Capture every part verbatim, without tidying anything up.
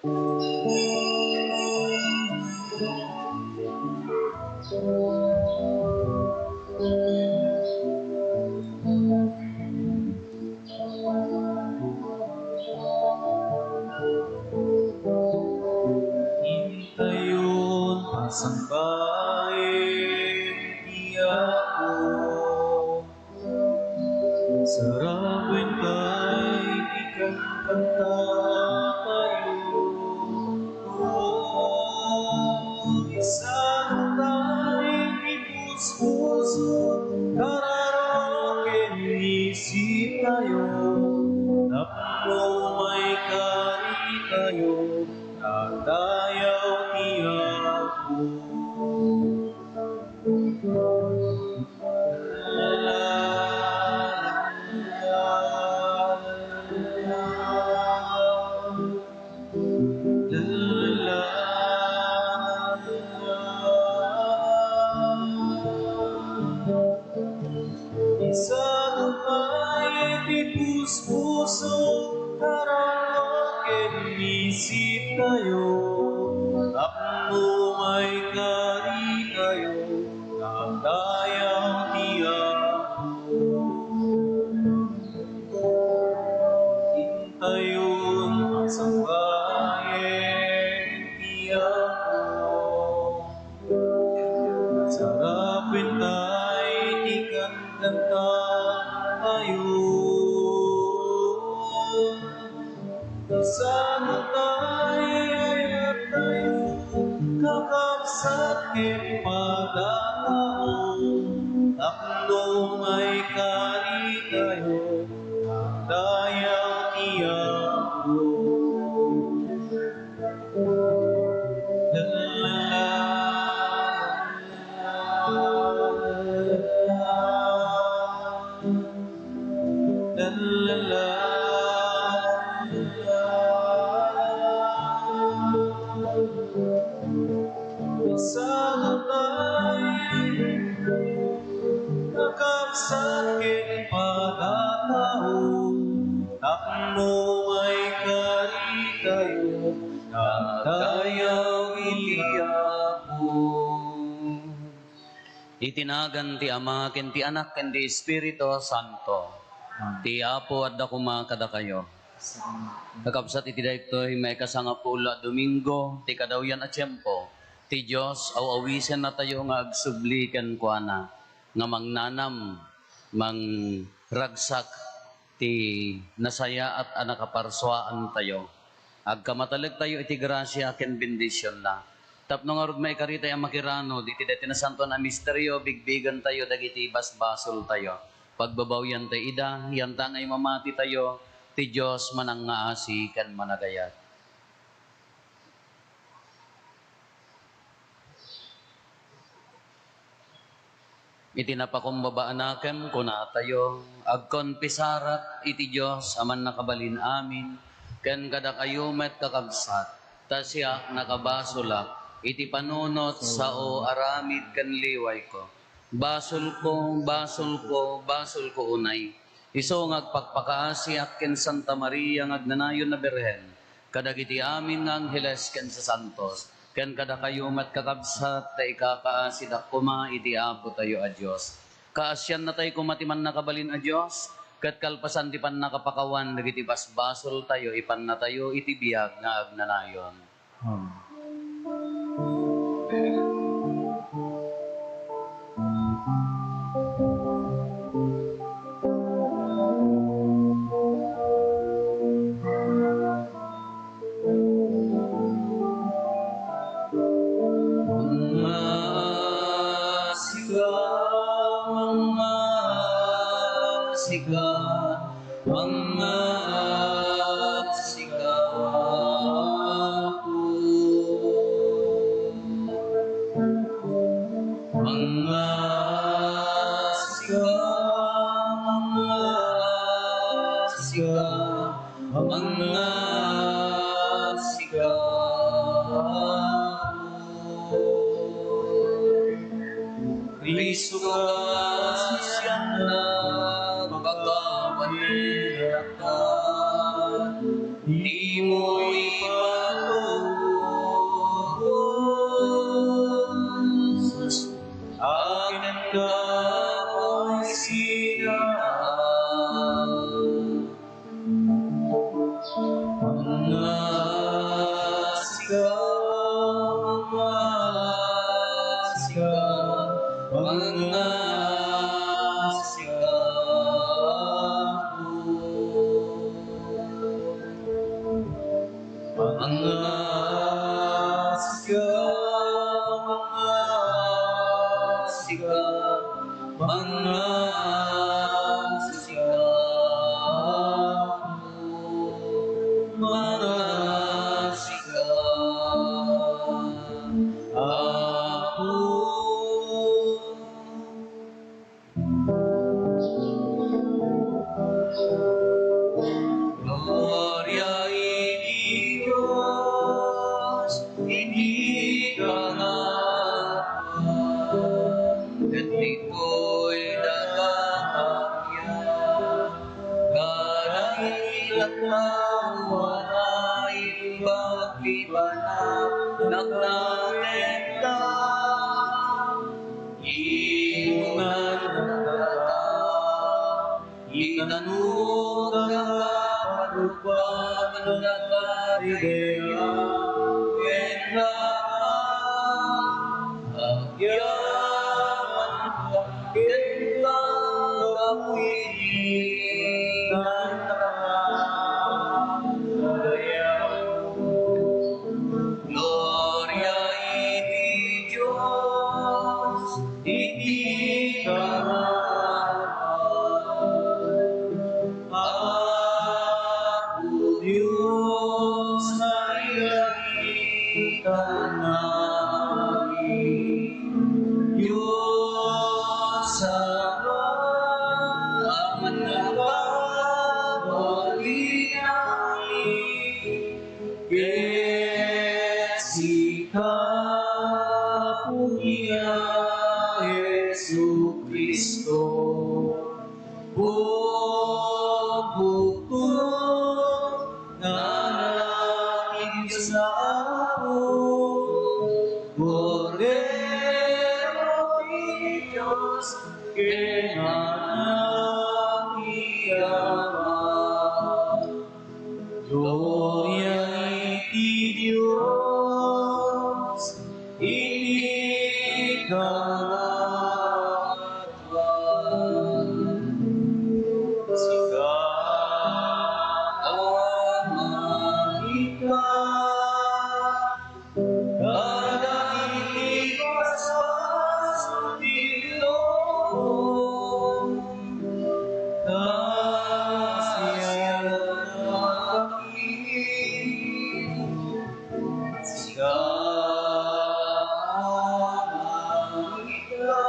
Intayon pasambaen ti Apo. Sarawen tay ti kankantatayo. Isano tay ti puspuso, kararua ken isip tayo. Tapno maikari tayo, dadayaw ti Apo. Isano pay ti puspuso, kararua ken isip tayo, tapno maikari tayo, dadayaw ti Apo. Intayon pasambaen ti Apo. Sarawen tay ti kankantatayo. Isano tay ayat tayo, kakabsat ken padataon, tapno maikari tayo, dadayaw ti Apo. Isano tay kakabsat ken padataon, tapno maikari tayo, dadayaw iti Apo. Iti nagan ti Ama, ken ti Anak, ken ti Espiritu Santo. Amen. Ti Apo adda koma kadakayo. Kakabsat, iti daytoy maikasangapul a Domingo ti kadawyan a tiempo, ti Dios aw-awisennatayo nga agsubli kenkuana, nga mangnanam, mangragsak ti nasayaat a nakaparsuaantayo. Agkamatalegtayo iti grasia ken bendisionna. Tapno ngarud maikaritay a makirano diti daytoy nasantoan a misterio, bigbigentayo dagiti basbasoltayo. Pagbabawiantay ida, yantangay mamatitayo, ti Dios manangngaasi ken managayat. Iti napakumbaba a nakem, kunatayo, agkonfesarak iti Dios a Mannakabalin-amin, ken kadakayo met, kakabsat, ta siak nakabasolak iti panunot, sao, aramid, ken liwayko. Basolko, basolko, basolko unay. Isu nga agpakpakaasiak ken Santa Maria nga agnanayon a Birhen, kadagiti amin nga angheles ken sasantos, ken kadakayo met, kakabsat, ta ikakaasidak koma iti Apotayo a Dios. Kaasiannatay koma ti Mannakabalin a Dios, ket kalpasan ti pannakapakawan dagiti basbasoltayo, ipannatayo iti biag nga agnanayon. Amen. Mangngaasi ka, mangngaasi ka, mangngaasi ka, Apo. Mangngaasi ka, mangngaasi ka, mangngaasi ka, Apo. Kristo, kaasiannak, pakawanenak, dimo ipag- Mangngaasika, mangngaasika, mangngaasika, Apo, mangngaasika, Apo. Gloria iti Dios iti kangatoan, ket ditoy dagadagian, kada iti tattao a naimbag ti banag, nagnakenka. Imungan dagata, itannogka, parupagan dagata daydiay kenka. Agyaman kenka gapu iti nagkadayawko. Gloria iti Dios iti kangatoan. Apo Dios, nailangitan amin. Dios Ama, Aman a nagkabalin amin. Ket sika, Apo niya, Jesu-Cristo, bugbugto nga Anak ti Dios nga Apo, Kordero ti Dios, ken Anak ti Ama. Gloria iti Dios iti kangatoan. Sika, Ama, ita, kadagiti basbasol ti Dios, kasianakami. Sika, Ama, ita,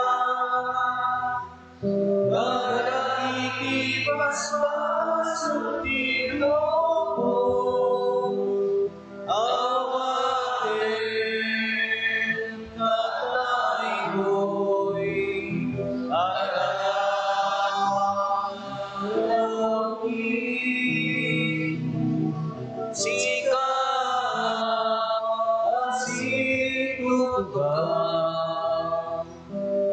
kadagiti basbasol ti Dios, awaten nga taygoy a tattao. Sika a situtugaw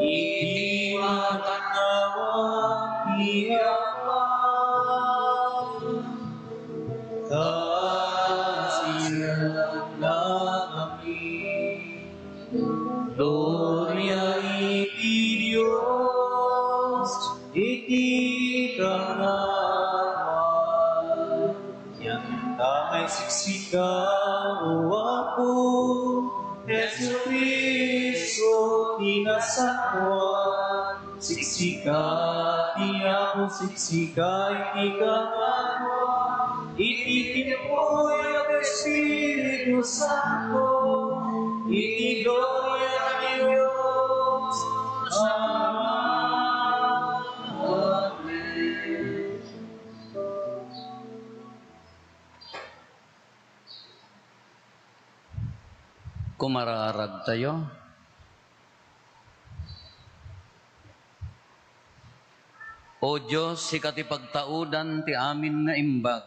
iti makannawan ti Ama, kasianakami. Gloria iti Dios iti kangatoan. Dianta nga siksika, O Apo, Jesu-Cristo, ti nasaoan. Siksika ti Apo, siksika iti kangatoan, iti tiempo ti Espiritu Santo, iti gloria ti Dios Ama. Amen. Kumararagtayo. O Dios, sika ti pagtaudan ti amin nga imbag.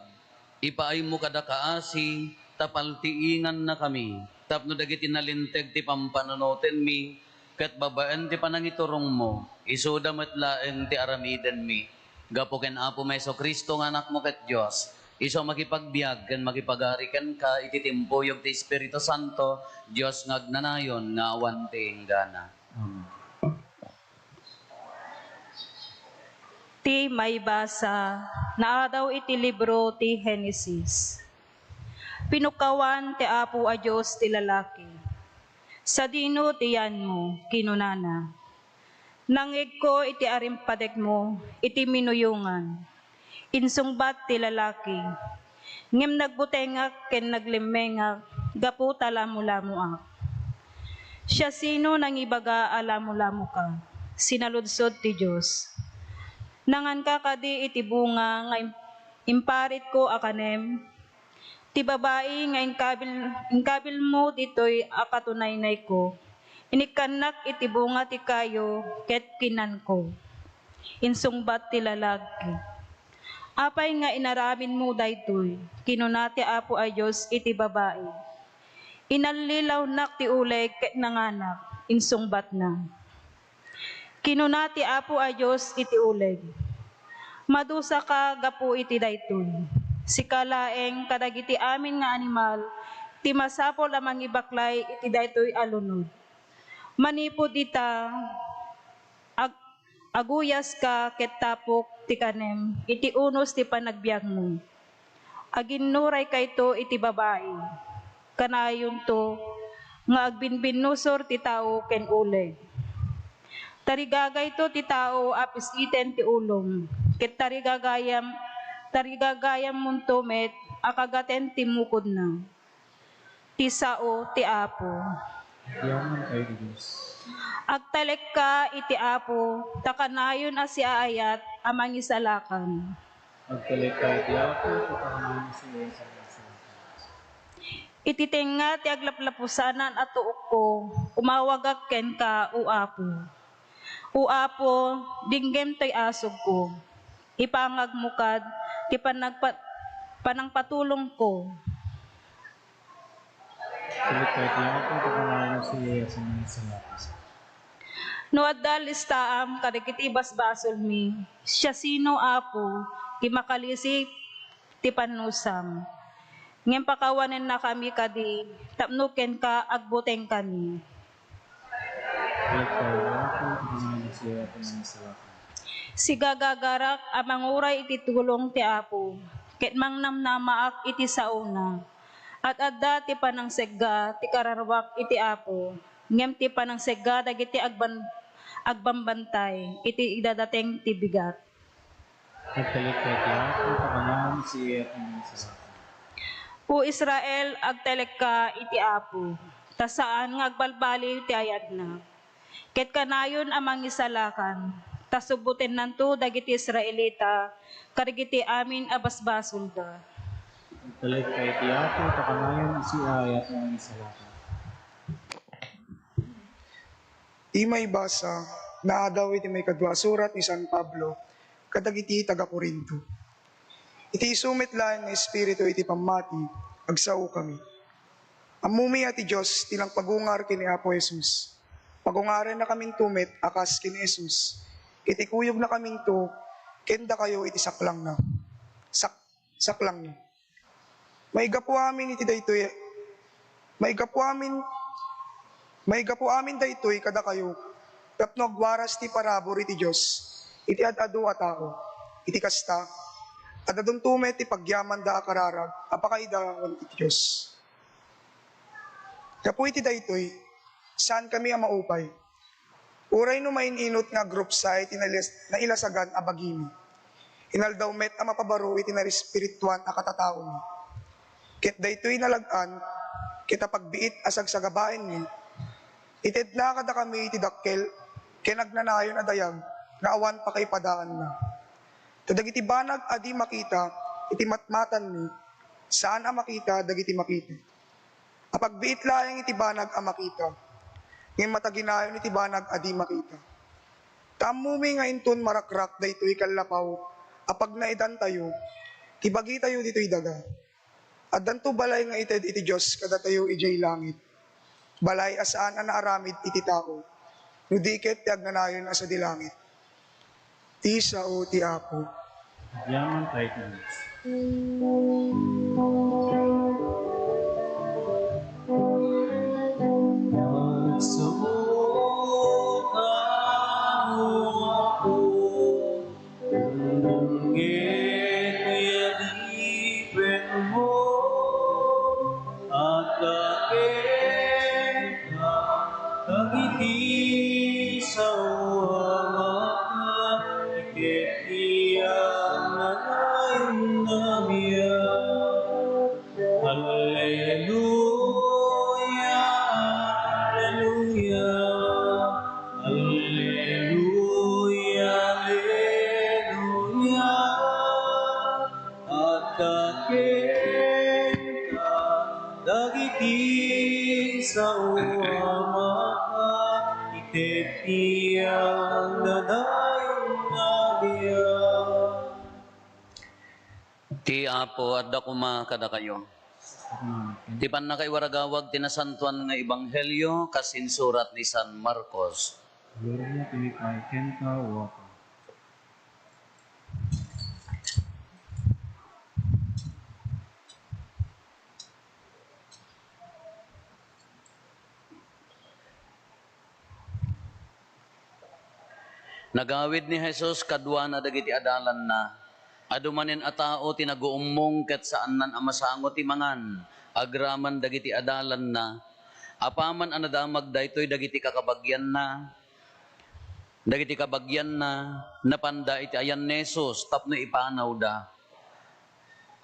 Ipaaymo kada kaasi, ta paltiingannakami, tapno dagiti nalinteg ti pampanunotenmi, ket babaen ti panangiturongmo, isuda met laeng ti aramidenmi. Gapu ken Apo Jesu-Cristo nga Anakmo ket Dios, isu a makipagbiag ken makipagari kenka iti timpuyog ti Espiritu Santo, Dios nga agnanayon nga awan ti inggana. Amen. Ti maibasa, naadaw iti libro ti Genesis. Pinukkawan ti Apo a Dios ti lalaki. "Sadino ti yanmo?" kinunana. "Nangngegko iti arimpadekmo iti minuyongan," insungbat ti lalaki. "Ngem nagbutengak ken naglemmengak gapu ta lamolamoak." "Siasino nangibaga a lamolamoka?" sinaludsod ti Dios. "Nanganka kadi iti bunga nga im-, imparitko a kanem?" Ti babai nga inkabil-, inkabilmo ditoy a katunaynayko. Inikkannak iti bunga ti kayo ket kinanko. Insungbat ti lalaki, "Apay nga inaramidmo daytoy?" kinuna ti Apo a Dios iti babai. "Inallilawnak ti uleg ket nanganak," insungbatna. Kinuna ti Apo a Dios iti uleg, "Madusaka gapu iti daytoy. Sika laeng kadagiti amin nga animal ti masapul a mangibaklay iti daytoy a lunod. Manipud ita, ag-, aguyaska ket tapok ti kanem iti unos ti panagbiagmo." Aginnuraykayto iti babai. Kanayonto nga agbinbinnusor ti tao ken uleg. Tarigagayto ti tao a pis-iten ti ulom, ket tarigagayam, tarigagayammonto met a kagaten ti mukodna. Ti sao ti Apo. Agyaman tayo ti Dios. Agtalekka iti Apo, ta kanayon a siaayat a mangisalakan. Agtalekka iti Apo, ta kanayon a siaayat a mangisalakan. Iti tengnga ti aglaplapusanan a tuokko, umawagak kenka, O Apo. O Apo, denggem toy asugko. Ipangagmo kad ti panagpa-, panangpatulongko. Agtalekka iti Apo, ta kanayon a siaayat a mangisalakan. No adda listaam kadagiti basbasolmi, siasino, Apo, ti makalisip ti pannusam? Ngem pakawanennakami kadi tapno kenka agbutengkami. Agtalekka iti Apo, ta kanayon a siaayat a mangisalakan. Sigagagarak a manguray iti tulong ti Apo, ket mangnamnamaak iti saona. Ad-adda ti panangsegga ti kararuak iti Apo, ngem ti panangsegga dagiti agban-, agbambantay iti idadateng ti bigat. Agtalekka iti Apo, ta kanayon a siaayat a mangisalakan. O Israel, agtalekka iti Apo, ta saan nga agbalbaliw ti ayatna. Ket kanayon a mangisalakan, ta subbutennanto dagiti Israelita kadagiti amin a basbasolda. Agtalekka iti Apo, ta kanayon a siaayat a mangisalakan. Ti maibasa, naadaw iti maikadua a surat ni San Pablo kadagiti taga-Corinto. Iti isu met laeng nga Espiritu iti pammati, agsaokami. Ammomi a ti Dios ti nangpagungar ken ni Apo Jesus. Pagungarennakaminto met a kas ken ni Jesus, iti kuyognakaminto ken dakayo iti saklangna. Sak-, saklangna. Maigapu amin iti daytoy, maigapu amin, maigapu amin daytoy kadakayo, tapno agwaras ti parabur iti Dios, iti ad-adu a tao, iti kasta, ad-adunto met ti pagyamanda a kararag a pakaidawan iti Dios. Gapu iti daytoy, saankami a maupay. Uray no main-inut nga agrupsa iti nailas-, nailasagan a bagimi, inaldaw met a mapabaro iti naespirituan a katataomi. Ket daytoy nalag-an ket apagbiit a sagsagabaenmi, itedna kadakami iti dakkel ken agnanayon a dayag nga awan pakaipadaanna. Ta dagiti banag a di makita iti matmatanmi, saan a makita dagiti makita. Apagbiit laeng iti banag a makita, ngem mataginayon iti banag a di makita. Ta ammomi nga inton marakrak daytoy kallapaw a pagnaedantayo, ti bagitayo ditoy daga. Addanto balay nga ited iti Dios kadatayo idiay langit. Balay a saan a naaramid iti tao, no di ket ti agnanayon a sadi langit. Ti sao ti Apo. Agyaman tayo ti Dios. Alleluia, alleluia, alleluia, alleluia. Adda kenka dagiti sao a makaitedti a nadayon nga biag. Ti Apo adda koma kadakayo. Ti pannakaiwaragawag ti nasantoan nga ebanghelio kas insurat ni San Marcos. Gloria iti pay kenka, O Apo. Nagawid ni Jesus kaduana dagiti adalanna. Adu manen a tao ti naguummong ket saannan a masango ti mangan agraman dagiti adalanna. Apaman a nadamag daytoy dagiti kakabagianna, dagiti kabagianna, napanda iti ayan ni Jesus tapno ipanawda.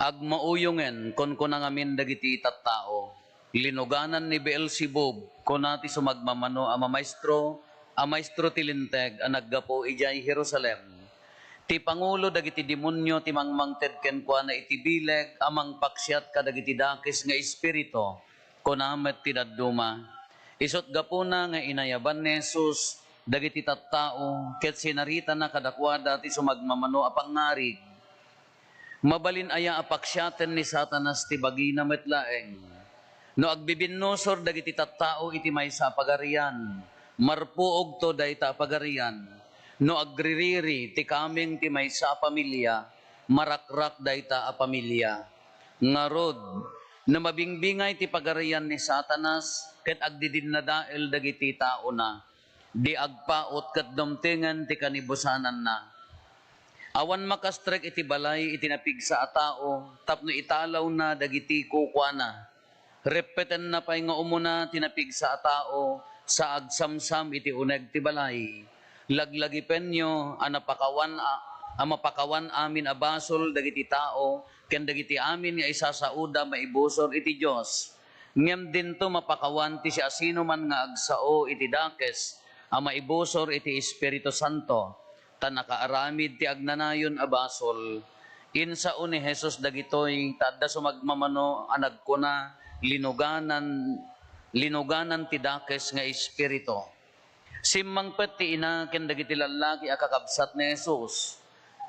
Agmauyongen, kunkuna ngamin dagiti tattao, "Linuganan ni Beelzebub," kuna ti sumagmamano a mamaestro, a maestro ti Linteg a naggapu idiay Jerusalem. Ti pangulo dagiti demonio ti mangmangted kenkuana iti bileg a mangpaksiat kadagiti dakes nga espiritu, kuna met ti dadduma. Isut' gapuna nga inayaban ni Jesus dagiti tattao ket sinaritana kadakuada ti sumagmamano a pangngarig. Mabalin aya a paksiaten ni Satanas ti bagina met laeng? No agbibinnusor dagiti tattao iti maysa a pagarian, marpuogto dayta a pagarian. No agririri ti kameng ti maysa a pamilia, marakrak dayta a pamilia. Ngarud, no mabingbingay ti pagarian ni Satanas ket agdidinnadael dagiti taona, di agpaut ket dumtengen ti kanibusananna. Awan makastrek iti balay iti napigsa a tao tapno italawna dagiti kukuana. Reppetenna pay nga umuna ti napigsa a tao sa agsamsam iti uneg ti balay. Laglagipenyo a napakawan a, a mapakawan amin a basol dagiti tao ken dagiti amin nga isasaoda maibusor iti Dios. Ngem dinto mapakawan ti siasinoman nga agsao iti dakes a maibusor iti Espiritu Santo, ta nakaaramid ti agnanayon a basol. Insao ni Jesus dagitoy, ta adda sumagmamano a nagkuna, "Linuganan, linuganan ti dakes nga espiritu." Simmangpet ti ina ken dagiti lallaki a kakabsat ni Jesus.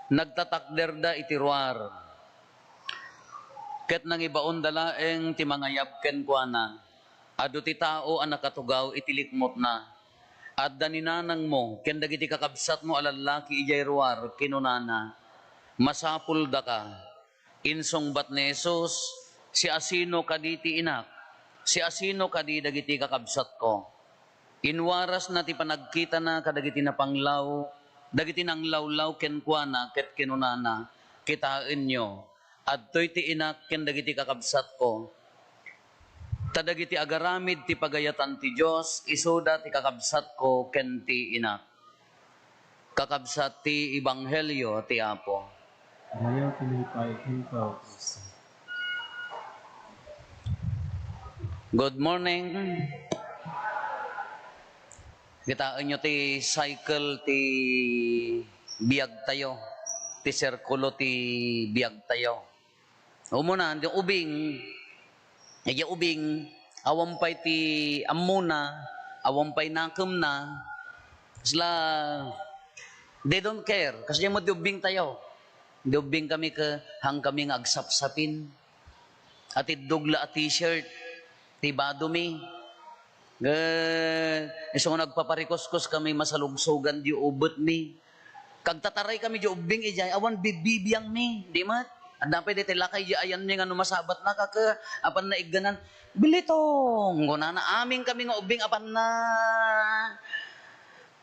Nagtatakderda iti ruar. Ket nangibaonda laeng ti mangayab kenkuana. Adu ti tao a nakatugaw iti likmutna. "Adda ni nanangmo ken dagiti kakabsatmo a lallaki idiay ruar," kinunana. "Masapuldaka." Insungbat ni Jesus, "Siasino kadi ti inak? Siasino kadi dagiti kakabsatko?" Inwarasna ti panagkitana kadagiti napanglaw, dagiti nanglawlaw kenkuana ket kinunana, "Kitaenyo, adtoy ti inak ken dagiti kakabsatko. Ta dagiti agaramid ti pagayatan ti Dios, isuda ti kakabsatko ken ti inak." Kakabsat ti ebanghelio ti Apo. Rayaw ti lipay kenka, O Cristo. Good morning. Kitaenyo ti cycle ti biagtayo, ti sirkulo ti biagtayo. Umuna, ti ubing, idiay ubing, awan pay ti ammona, awan pay nakemna, kasla, they don't care. Kasla met ti ubingtayo. Ti ubing kami ka, haan kami nga agsapsapin. Atiddog la a t-shirt, ti badomi. Isu nga nagpaparikuskos kami, masalugsogan di ubetmi. Kagtataray kami di ubbing idiay, awan bibbibiangmi, di met. Adda pay daytoy lakay di ayanmi nga no masabatna, kaka, apan naigganan, "Bilitong," kunana, amin kami nga ubbing, apan na,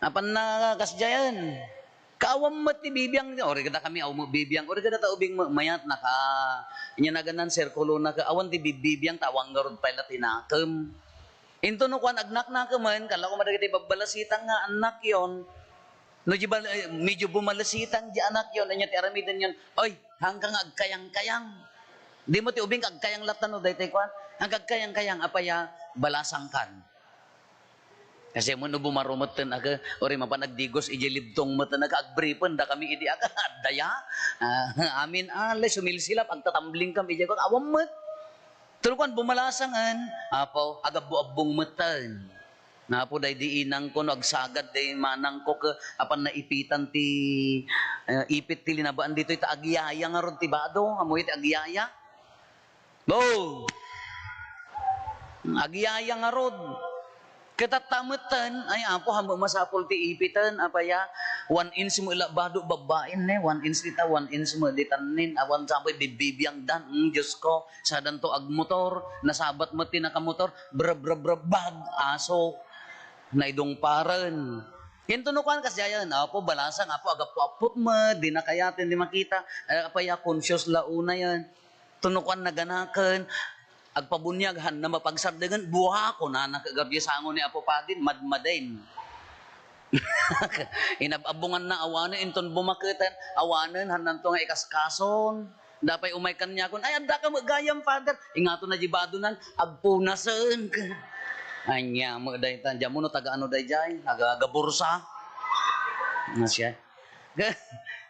apan na kasdiayen. Kaawan met ti bibiang, o, rigada kami, aw, bibiang, o, rigada ta ubing, ma-, mayat, naka, inya naganan, sirkulo na, ka, awan ti bibbibiang, ta awan ngarud pay la ti nakem. Into no kuan, agnaknakemen, kala ko madagiti babbalasitang nga annakyon, no, di ba, eh, medyo bumalasitang di annakyon, anya ti aramidenyon, "Oy, haanka nga agkayangkayang." Dimo ti ubing, agkayang latta no daytoy kuan. Ang agkayang-kayang, apay a balasangkan. Kasi ammom no bumaro metten aga, uray mapan agdigos idiay libtong metten aga, agbripen dakami idi aga, adda ya. Ah, amin, alay, sumilsilap, agtatamblingkam idiay kuan, awan met. Tulkuan, bumalasangen, Apo, agabbo-abbong metten. Nga Apo, daydi inangko no agsagad day manangko ket apan naipitan ti, eh, ipit ti linabaan ditoy ta agyaya ngarud ti bado, ammoyo ti agyaya. Bo! Agyaya ngarud. Ket tatta metten, ay, Apo, hammo masapul ti ipiten, apay a, one inch met la bado babbain, ne, one inch dita, one inch met ditan nin, awan sa apoy bibbibiangdan, mm, Diyos ko, sadanto agmotor, nasabat met ti nakamotor, brab, brab, brab, bag, aso, naidungparen. Ken no kuan, kasdiayen, Apo, balasang, Apo, agappo-appot met, di na kayaten, di makita, eh, apay a, conscious la unayen. Ken no kuan, naganaken, agpabuniag, hanna mapagsardengen, bua, kunana ket gapu sango ni Apo Padin, madmaden. Inab-abbonganna awanen, inton bumaketen, awanen, hannanto nga ikaskason. Dapay umay kaniakon, "Ay, addaka met gayam, Father." Ingato na di badonan, "Agpunasen." Ania met dayta, diammo no taga ano daydiay, taga Gabursa. Nga siya. Ka-,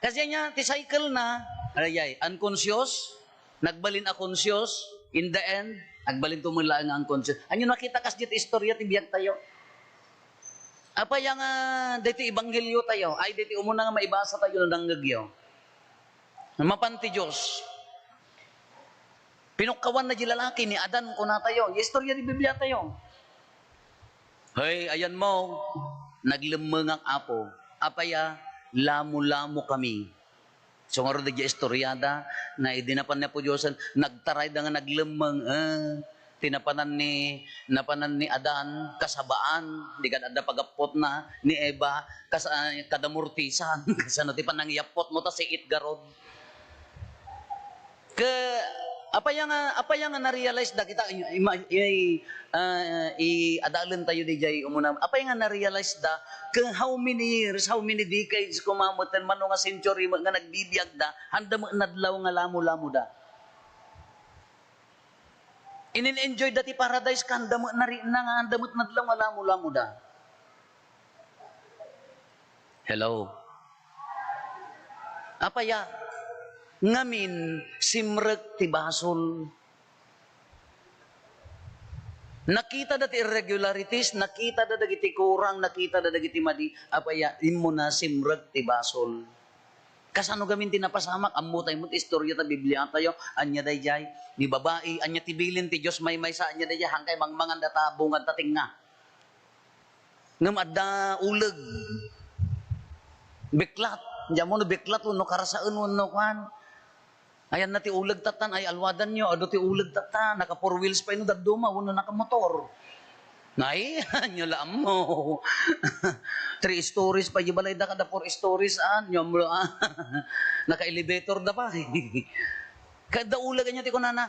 kasi niya, ti cycle na, ayay, unconscious, nagbalin a conscious, in the end, nagbalin to met laeng nga unconscious. Ania nakita kas diay ti istorya ti biag tayo? Apay a nga daytoy ebanghelio tayo, ay daytoy umuna nga maibasa tayo no nangngegyo. Mapan ti Dios. Pinukkawan na di lalaki ni Adan, kuna tayo. Istorya di Biblia tayo. Hey, ayan mo, naglemmengak, Apo. Apay a, lamo-lamo kami. So, ngarud, di istorya da, na idi napan ni Apo Diosen, nagtaray da nga naglemmeng, eh, ti napanan ni, napanan ni Adan, kasabaan, di kad adda pagappotna, ni Eva, kas-, ah, kadamortisan, kasano ti panangiyappot mo, ta siit garud. Ke, apay nga, apay nga na-realize da kita, ima-, i-, ah, i-, adalen tayo di jay umuna. Apay nga na-realize da, ke how many years, how many decades, kumamot, mano nga century, nga nagbibiag da, handa mo nadlaw nga lamo-lamo da. Inin-enjoy da ti paradise, ka handa mo nari-, na nga handa mo nadlaw nga lamo-lamo da. Hello? Apay a, ngamin, simrek ti basol. Nakita da ti irregularities, nakita da dagiti kurang, nakita da dagiti madi, apay a, immuna simrek ti basol. Kasano gamin ti napasamak? Ammo tayo met istorya ta Biblia tayo, ania dayjay, ni babai, ania ti bilin ti Dios maymaysa, ania dayjay, hangkay mangmangan da ta bungad ta tengnga. Ngem adda uleg. Biklat. Diammo no biklat wenno karasaen wenno kuan. Ayanna ti uleg tattan, ay alwadanyo, adu ti uleg tatta, naka four wheels pay no dadduma wenno naka motor. Ay, ania la ammo. Three stories pay di balayda kada four stories, ah, ania ammo, ah. Naka elevator da pay. Kada uleg ania ti kunana,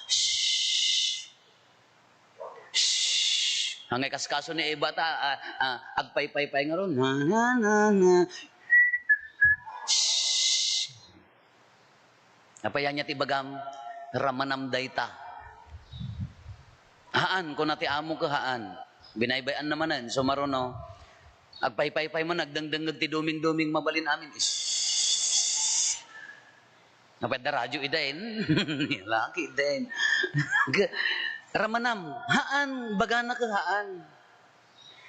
"Shh." Shh! Angay kaskaso ni Eva ta, ah, ah, agpaypaypay ngarud. Na, na, na, na. Shh! Apay ania ti ibagam? Ramanam dayta. Haan, kuna ti amo ko, haan. Binaybay-an na manen, sumaruno. Agpaypaypay man, agdengdengngeg ti dumingduming mabalin amin. Shh! Napay adda radyo idaen. Laki idaen. Ramanam, haan, bagana ka haan.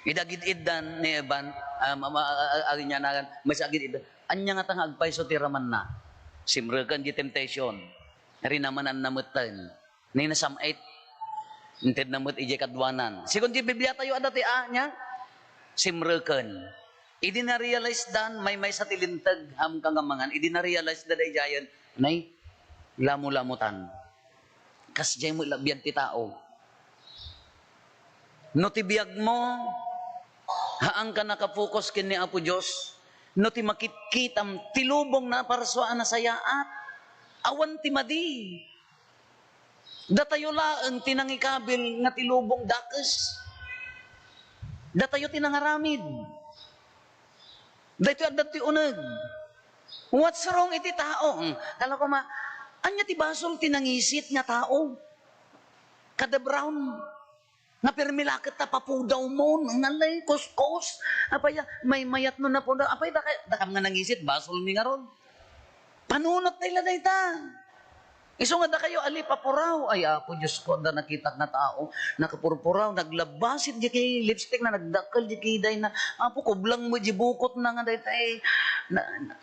Ida gid-iddan ni Evan, um, ama-, a-, a-, agin niya nagan, mas agid-iddan. Anya nga ta nga agpayso ti ramanna? Simreken di temptation. Rinamananna metten. Ni nasam-it, intedna met idiay kaduanan. Segun ti Biblia tayo, adda ti a, nia? Simreken. Idi na-realize dan, maymaysa ti linteg, ham ka nga mangan. Idi na-realize da daydiayen, nay, lamulamutan. Kasdiay met la biag ti tao. No ti biagmo, haanka nakapokus ken ni Apo Dios, no ti makitkitam, ti lubong naparsua a nasayaat, awan ti madi. Datayo laeng ti nangikabil nga ti lubong dakes. Datayo ti nangaramid. Daytoy adda ti uneg. What's wrong iti tao? Hmm, kala ko ma-, Ania ti basol ti nangisit nga tao? Kada brown. Nga permi la ket ta papudawmon, ngalay, kuskos. Apay a, maymayat no napudaw. Apay, daka-, dakam nga nangisit, basolmi ngarud. Panunot tay la dayta. Isu nga dakayo, ali, papuraw. Ay, Apo Diosko, adda nakitak nga tao, nakapurpuraw, naglabbas diay lipstick na, nagdakkel diay kiday na. Apo, kublang mo diay bukot na nga dayta, eh. Na, na,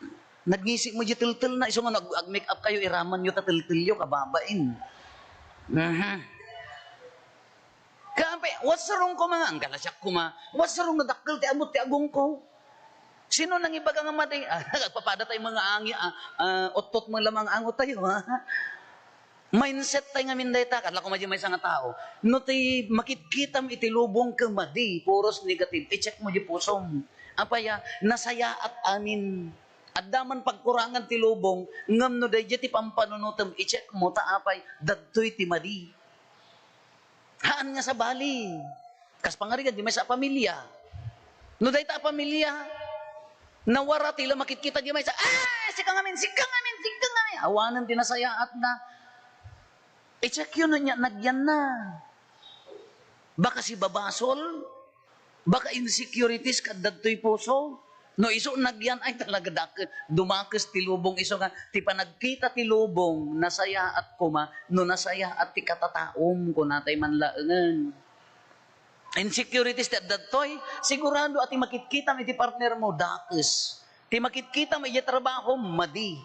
nagngisi mo diay teltel na. Isu nga nag-, ag-make up kayo, iraman yo ta teltel yo, kababain. Mhm. Kape, what's wrong ko, mga anggal, siak kuma? What's wrong, nadakkel ti amot ti agongko? Sino nangibaga nga madi? Ah, nagpapada tayo mga angi, ah, ah, uttot mo lamang angot tayo, ha? Mindset tayo ngamin dayta, kadla ko madi maysa nga tao. No ti makitkitam iti lubong ket madi, puros negative, i-check mo di pusom. Apay a, nasayaat amin. Adda man pagkurangan ti lubong, ngem no daydi ti pampanunotem, i-check mo, ta apay, dadtoy ti madi. Haan nga sabali. Kas pangarigan, di maysa a pamilya. No dayta a pamilya, nawara ti la makitkita di maysa, "Ah, sika ngamin, sika ngamin, sika ngamin." Awanen ti nasayaatna. I-check yo no nia, nagyanna. Baka sibabasol, baka insecurities kadda ditoy puso. No isu nagyan, ay, talaga dak-, dumakes ti lubong isu nga, ti panagkita ti lubong, nasayaat koma, no nasayaat ti katataom, kunatay man laengen. Insecurities ti adda ditoy, sigurado a ti makitkitam iti partner mo, dakes. Ti makitkitam iti trabaho, madi.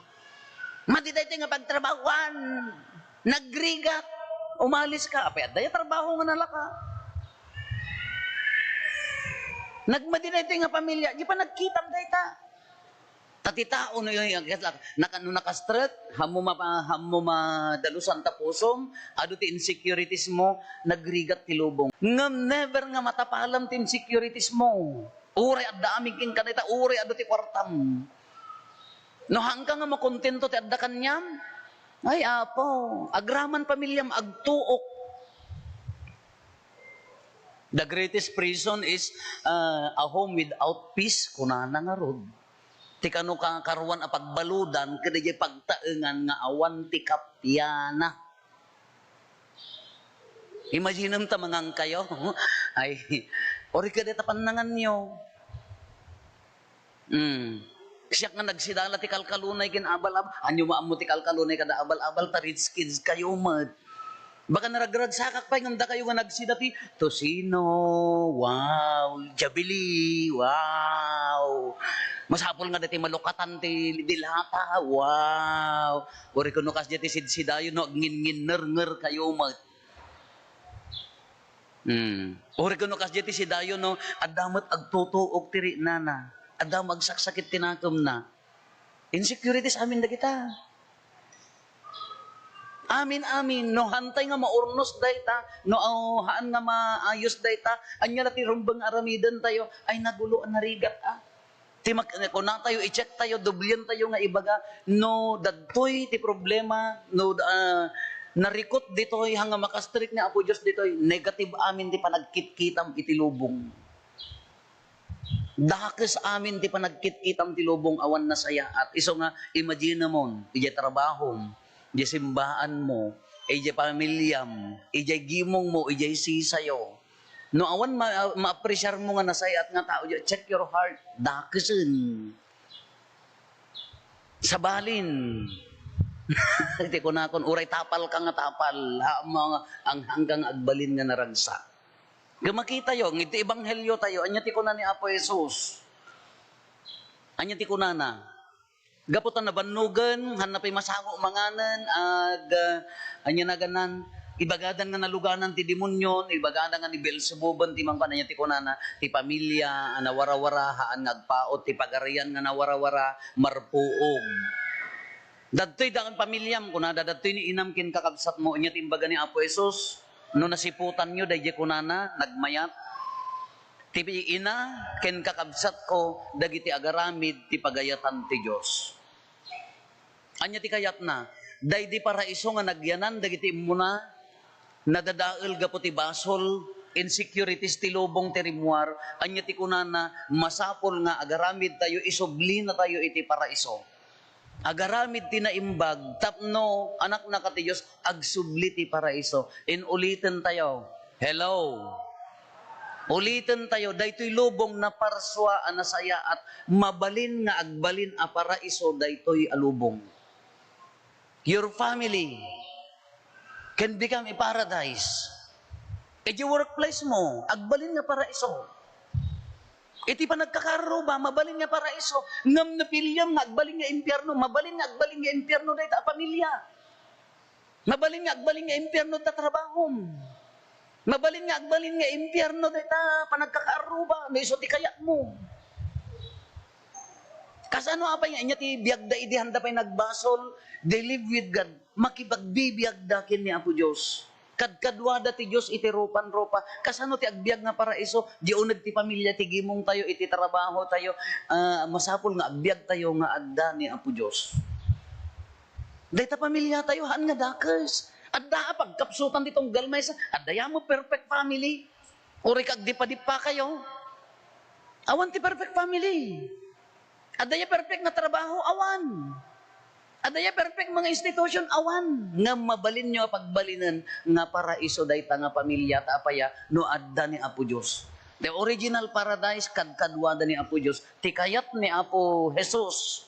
Madi daytoy nga pagtrabahoan, nagrigat, umalis ka, apay adda ya trabaho nga nalaka. Nagmadi daytoy nga pamilya, di pa nagkitam dayta. Ta ti tao no, naka-, no naka-stress, hammo mapa-, hammo madalusan ta pusom, adu ti insecurities mo, nagrigat ti lubong. Ngem never nga matapalam ti insecurities mo. Uray adda amin kenka dayta, uray adu ti kuartam. No haanka nga makontento ti adda kaniam, ay, Apo, agraman pamiliam, agtuok. The greatest prison is, uh, a home without peace, kunana ngarud. Ti kano kakaruan a pagbaludan, ket diay pagtaengan nga awan ti kapiana. Imaginem ta mangan kayo. Ay, ori ka deta pannanganyo. Hmm. Siak nga nagsidala ti kalkalunay ken abal-abal. Anyo maammo ti kalkalunay kada abal-abal, ta rich kids kayo met. Baka naragragsakak pay ngem dakayo nga nagsida ti tocino, wow, jabili, wow. Masapul nga dati malukatan ti dilata, wow. Uri kuno kasdiay ti sidsidayo no agnginnginnernger kayo met. Hmm. Uri kuno kasdiay ti sidayo no adda met agtutuok ti rinana. Adda met agsaksakit ti nakemna. Insecurities amin dagita. Amin, amin. No haantay nga maurnos dayta, no, oh, haan nga maayos dayta, ania la ti rumbeng aramiden tayo? Ay, nagulo a narigat, ah. Ti mak-, kunatayo, i-check tayo, dublian tayo nga ibaga, no, dadtoy ti problema, no, ah, narikot ditoy, hanga makastrek ni Apo Dios ditoy, negative amin ti panagkitkitam iti lubong. Dakes amin ti panagkitkitam ti lubong awan nasayaat. Isu nga, imaginemon, idiay trabahom, idiay simbaanmo, idiay pamiliam, idiay gimongmo, idiay sisayo. No awan ma-, maapresiarmo nga nasayaat nga tao, check your heart. Dakesen. Sabalin. Iti kunakon, uray tapal ka nga tapal, ha, mga anghanka nga agbalin nga naragsak. Nga makitayo, ngiti ebanghelyo tayo, anya ti kuna ni Apo Jesus? Anya ti kunana? Gapu ta nabannogen, hanna pay masango manganen, ag, ah, anya naganan, ibagadan nga naluganan ti demonyo, ibagadan nga ni Beelzebuben ti mangkuan, anya ti kunana, ti pamilya a nawarawara, haan nga agpaut, ti pagarian nga nawarawara, marpuog. Dadtoy daan pamilyam, kunada, dadtoy ni inam ken kakabsatmo, anya ti imbaga ni Apo Jesus, no nasiputanyo, daydiay kunana, nagmayat. Ti ina ken kakabsatko dagiti agaramid ti pagayatan ti Dios. Ania ti kayatna? Daydi paraiso nga nagyanan dagiti immuna, nadadael gapu ti basol, insecurities ti lubong ti rimmuar. Ania ti kunana? Masapul nga agaramid tayo, isublina tayo iti paraiso. Agaramid ti naimbag tapno anakna ka ti Dios, agsubli ti paraiso. Inuliten tayo. Hello. Uliten tayo, daytoy lubong naparsua a nasayaat, mabalin nga agbalin a paraiso daytoy a lubong. Your family can become a paradise. Iti workplace mo, agbalin nga paraiso. Iti panagkakaarruba, mabalin nga paraiso. Ngem no piliam nga agbalin nga impierno, mabalin nga agbalin nga impierno dayta a pamilia. Mabalin nga agbalin nga impierno ta trabahom. Mabalin nga agbalin nga impierno dayta panagkakaarruba, no isu ti kayatmo. Kasano apay nga inya ti biagda idi handa pay nagbasol? They live with God. Makipagbibiagda ken ni Apo Dios. Kadkaduada ti Dios iti rupan-rupa. Kasano ti agbiag nga paraiso? Di uneg ti pamilia, ti gimong tayo, iti trabaho tayo. Ah, masapul nga agbiag tayo nga adda ni Apo Dios. Dayta pamilia tayo, haan nga dakes. Adda a pagkapsutan ti tunggal maysa. Adda ya mo perfect family. Uri ka agdipadippa kayo. Awan ti perfect family. Adda ya perfect nga trabaho, awan. Adda ya perfect mga institution, awan. Nga mabalin nyo a pagbalinen nga paraiso dayta nga pamilia ta apaya no adda ni Apo Dios. The original paradise, kadkaduada ni Apo Dios. Ti kayat ni Apo Jesus.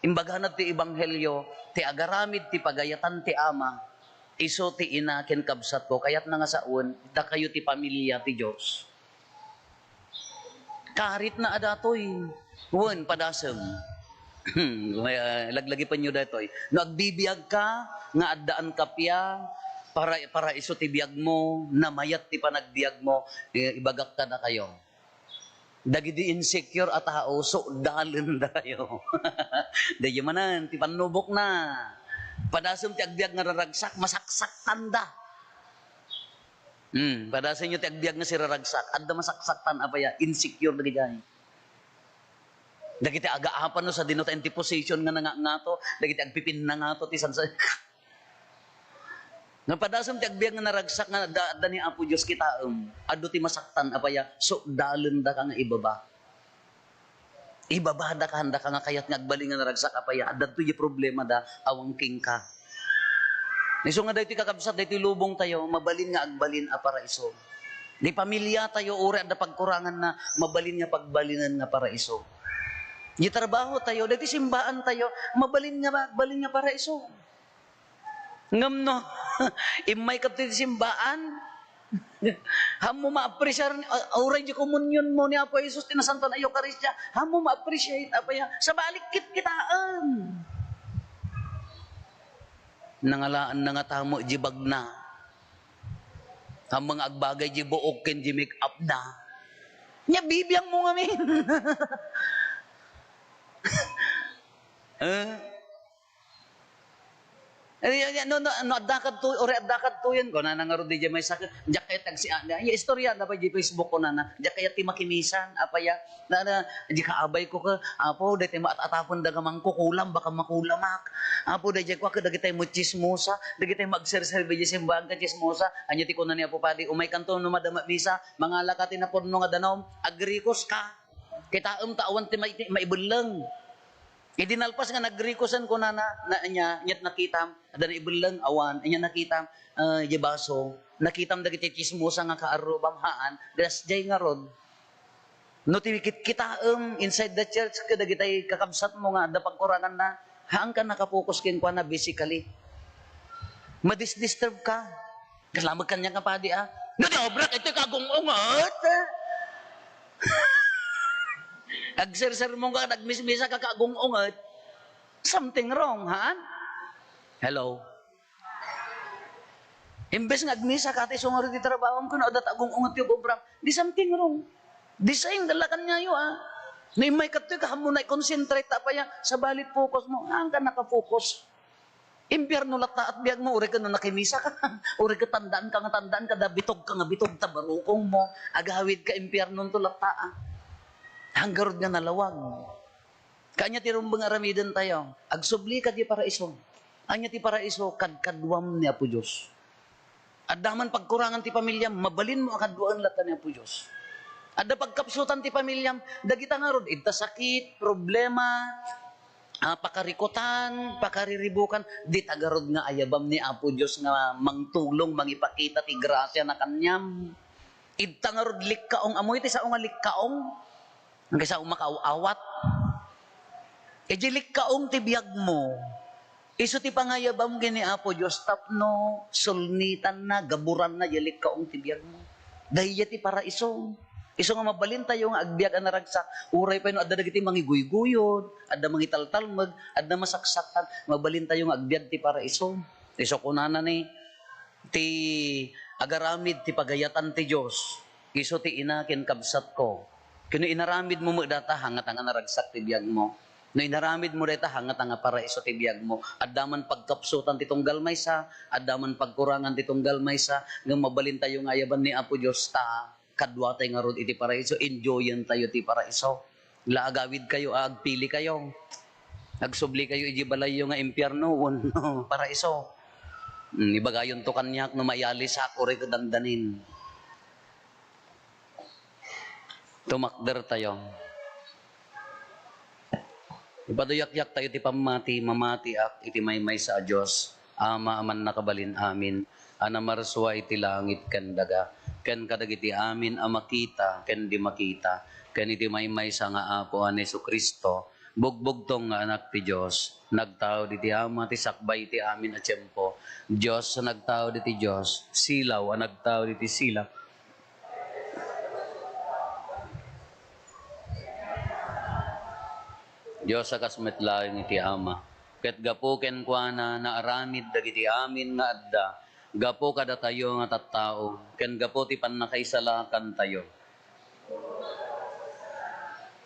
Imbagana ti ebanghelio, ti agaramid ti pagayatan ti Ama, isu ti ina ken kabsatko. Kayatna nga sawen, dakayo ti pamilia ti Dios. Karitna a datoy. Wen, padasem. Laglagipenyo datoy. No agbibiagka nga addaan ka pia, para, paraiso ti biagmo, namayat ti panagbiagmo, eh, ibagak kadakayo. Dagidi insecure a tao, sukdalen dakayo. Daydi manen, ti pannubokna. Padasem ti agbiag nga raragsak, masaksaktan da. Hmm, padasenyo ti agbiag nga siraragsak. Adda masaksaktan, apaya, insecure dagiti ay. Dagiti agaapan no sadino ta iti position nga nangangato, dagiti agpipinna ngato, ti sansa-, nga padasem ti agbiag nga naragsak nga adda, adda ni Apo Dios kitaem, adu ti masaktan, apaya, sukdalen daka nga ibaba. Ibabada ka, handa ka nga kayat nga agbalin nga naragsak, apaya, adda ditoy problema da, awan kenka. Isu nga daytoy kakabsat, daytoy lubong tayo, mabalin nga agbalin a paraiso. Di pamilya tayo, uri adda pagkurangan na, mabalin nga pagbalinen nga paraiso. Di trabaho tayo, daytoy simbaan tayo, mabalin nga, mabalin nga paraiso. Ngem no, immay kadto iti simbaan, hammo ma-appreciate, uh, uray di komunyon mo ni Apo Jesus, ti Nasantoan a Eukaristia, hammo ma-appreciate, apaya, sabali ket kitaem. Nangalaen na nga tamo di bagna. Hammo nga agbagay di buok ken di make-up na. Nya, bibiang mo ngamin. Eh? Eh, no, no, no, adda kadto, uri adda kadtoyen, kunana ngarud diay maysa, diak kayat agsi-, ah, ya istorya da pay di Facebook kunana, diak kayat ti makimisan, apaya, na, na, di kaabay ko ka, Apo, daytoy maat-atapen da nga mangkukulam, baka makulamak. Apo, daydiay kua ka dagitay mo chismosa, dagitay mo agserserbi di simbahan ka chismosa. Anya ti kuna ni Apo Padi, umay kanto no madama misa, mangala ka ti napurno nga danum, agrikos ka. Kitaem ta awan ti mai-, maibelleng. Idi nalpas nga nagrikosen, kunana, na, anya, anya nakitam, adda naibelleng, awan, anya nakitam, ah, idiay baso, nakitam dagiti chismosa nga kaarrubam, haan, dasdiay ngarud. No ti kitkitaem inside the church kadagitay kakabsatmo nga adda pagkuranganna, haanka nakapokus kenkuana basically. Madisdisturb ka. Kasla met kaniak nga padi, ah. No di obrak, itoy kagung-unget. Agsersermon ka, nagmismisa ka, kagung-unget. Something wrong, haan? Hello? Imbes nga agmisa ka, ti sungaru ti trabaho mo, kuno, adda ta agung-unget ti obra. Di something wrong. Di saying, dala kaniayo, ah. No immay kadtoy, kaammo na i-concentrate, ta apaya, sabali focus mo, haanka nakafocus. Impierno latta at biag mo, uri ka no nakimisa ka, uri ka tandaan ka nga tandaan ka, da bitog ka nga bitog, ta barukong mo, agawid ka, impierno to latta, ah. Hanggarud nga nalawag. Kaanya ti rumbeng aramiden tayo, agsubli ka di paraiso. Anya ti paraiso, kadkaduam ni Apo Dios. Adda man pagkurangan ti pamiliam, mabalin mo a kaduaen latta ni Apo Dios. Adda pagkapsutan ti pamiliam, dagita ngarud, ita sakit, problema, ah, pakarikutan, pakariribukan, dita ngarud nga ayabam ni Apo Dios nga mangtulong, mangipakita ti grasiana kaniam. Ita ngarud likkaong, ammoyo ti sao nga likkaong? Nga sao makaaw-awat? Idiay likkaong ti biagmo. Isu ti pangayabam ken ni Apo Dios tapno sulnitanna, gaburanna diay likkaong ti biagmo. Daydiay ti paraiso. Isu nga mabalintayo nga agbiag a naragsak, uray pay no adda dagiti mangiguyguyod, adda mangitaltalmeg, adda masaksakkan, mabalintayo nga agbiag ti paraiso. Isu kunana ni, ti agaramid ti pagayatan ti Dios, isu ti ina ken kabsatko. Ken no inaramidmo met dayta, hangata nga naragsak ti biagmo. No inaramidmo dayta, hangata nga paraiso ti biagmo. Adda man pagkapsutan ti tunggal maysa, adda man pagkurangan ti tunggal maysa, ngem mabalintayo nga ayaban ni Apo Dios ta kaduatayo ngarud iti paraiso, enjoyentayo ti paraiso. La agawidkayo a agpilikayo. Agsublikayo idiay balayyo nga impierno wenno paraiso. Hmm, ibagayonto kaniak no maialisak uray ket dandanin. Tumakdertayo. Ipaduyakyak tayo ti pammati, mamatiak iti maymaysa a Dios, Ama a mannakabalin amin, a namarsua iti langit ken daga, ken kadagiti amin a makita ken di makita, ken iti maymaysa nga Apo a ni Jesu-Cristo, bugbugtong nga Anak ti Dios, nagtaud iti Ama ti sakbay iti amin a tiempo, Dios a nagtaud iti Dios, silaw a nagtaud iti silaw. Dios a kas met laeng iti Ama, ket gapu kenkuana naaramid dagiti amin nga adda, gapu kadatayo nga tattao, ken gapu ti pannakaisalakantayo.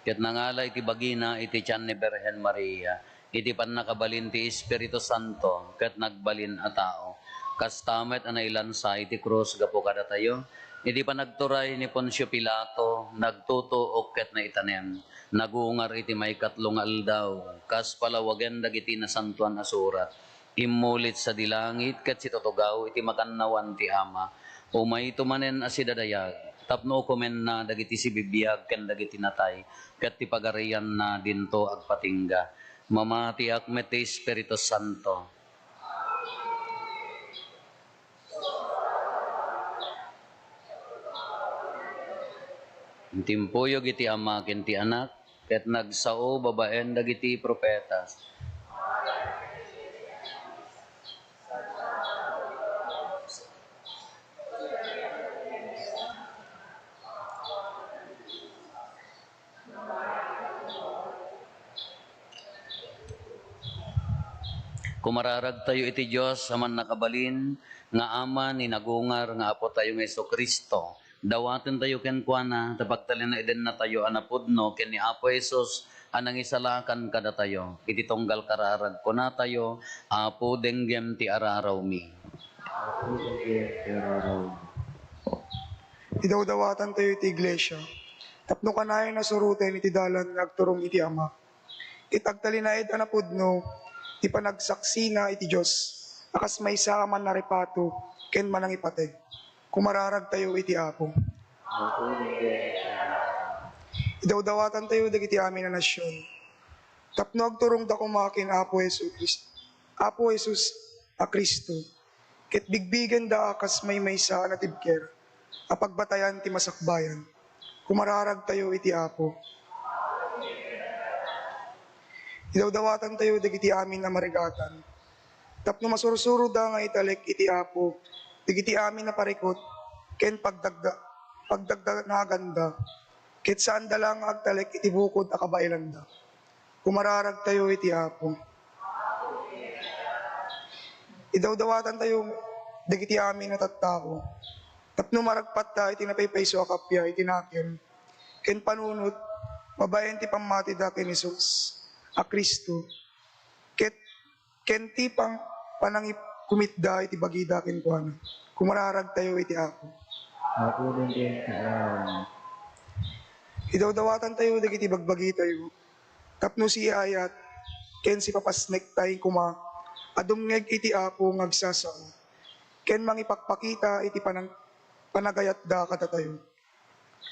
Ket nangala iti bagina iti tian ni Birhen Maria, iti pannakabalin ti Espiritu Santo, ket nagbalin a tao. Kasta met a nailansa iti krus gapu kadatayo, iti panagturay ni Poncio Pilato, nagtutuok ket naitanem. Nagungar iti maikatlo nga aldaw, kas palawagen dagiti Nasantoan a Surat. Immulit sadi langit ket situtugaw iti makannawan ti Ama. Umayto manen a sidadayag, tapno ukomenna dagiti sibibiag ken dagiti natay, ket ti pagarianna dinto agpatingga. Mamatiak met ti Espiritu Santo. Intimpuyog iti Ama ken ti Anak, ket nagsao babaen dagiti profeta. Kumararagtayo iti Dios a mannakabalin nga Ama ni nagungar nga Apotayo nga Jesu-Cristo. Dawatentayo kenkuana ta pagtalinaedennatayo a napudno ken ni Apo Jesus a nangisalakan kadatayo. Iti tunggal kararag, kunatayo, Apo, denggem ti ararawmi. Apo, denggem ti ararawmi. Idawdawatantayo iti iglesia tapno kanayon a suroten iti dalan nga agturong iti Ama. Ket agtalinaed a napudno ti panagsaksina iti Dios a kas maysa a mannaripato ken manangipateg. Kumararagtayo iti Apo. Idawdawatantayo dagiti amin a nasion tapno agturongda koma ken Apo Jesu Cristo, Apo Jesus a Cristo, ket bigbigenda a kas maymaysa a natibker a pagbatayan ti masakbayan. Kumararagtayo iti Apo. Idawdawatantayo dagiti amin a marigatan tapno masursuroda nga italek iti Apo dagiti amin a parikut ken pagdagda-, pagdagdanaganda, ket saanda la nga agtalek iti bukod a kabaelanda. Kumararagtayo iti Apo. Idawdawatantayo dagiti amin a tattao tapno maragpatta iti napaypayso a kappia iti nakem ken panunot babaen ti pammatida ken Jesus a Cristo, ket ken ti pang-, panangikumitda iti bagida kenkuana. Kumararagtayo iti Apo. Apo, denggem ti ararawmi. Idawdawatantayo dagiti bagbagitayo tapno siayat ken sipapasnektayo koma a dumngeg iti Apo nga agsasao ken mangipakpakita iti panang-, panagayatda kadatayo.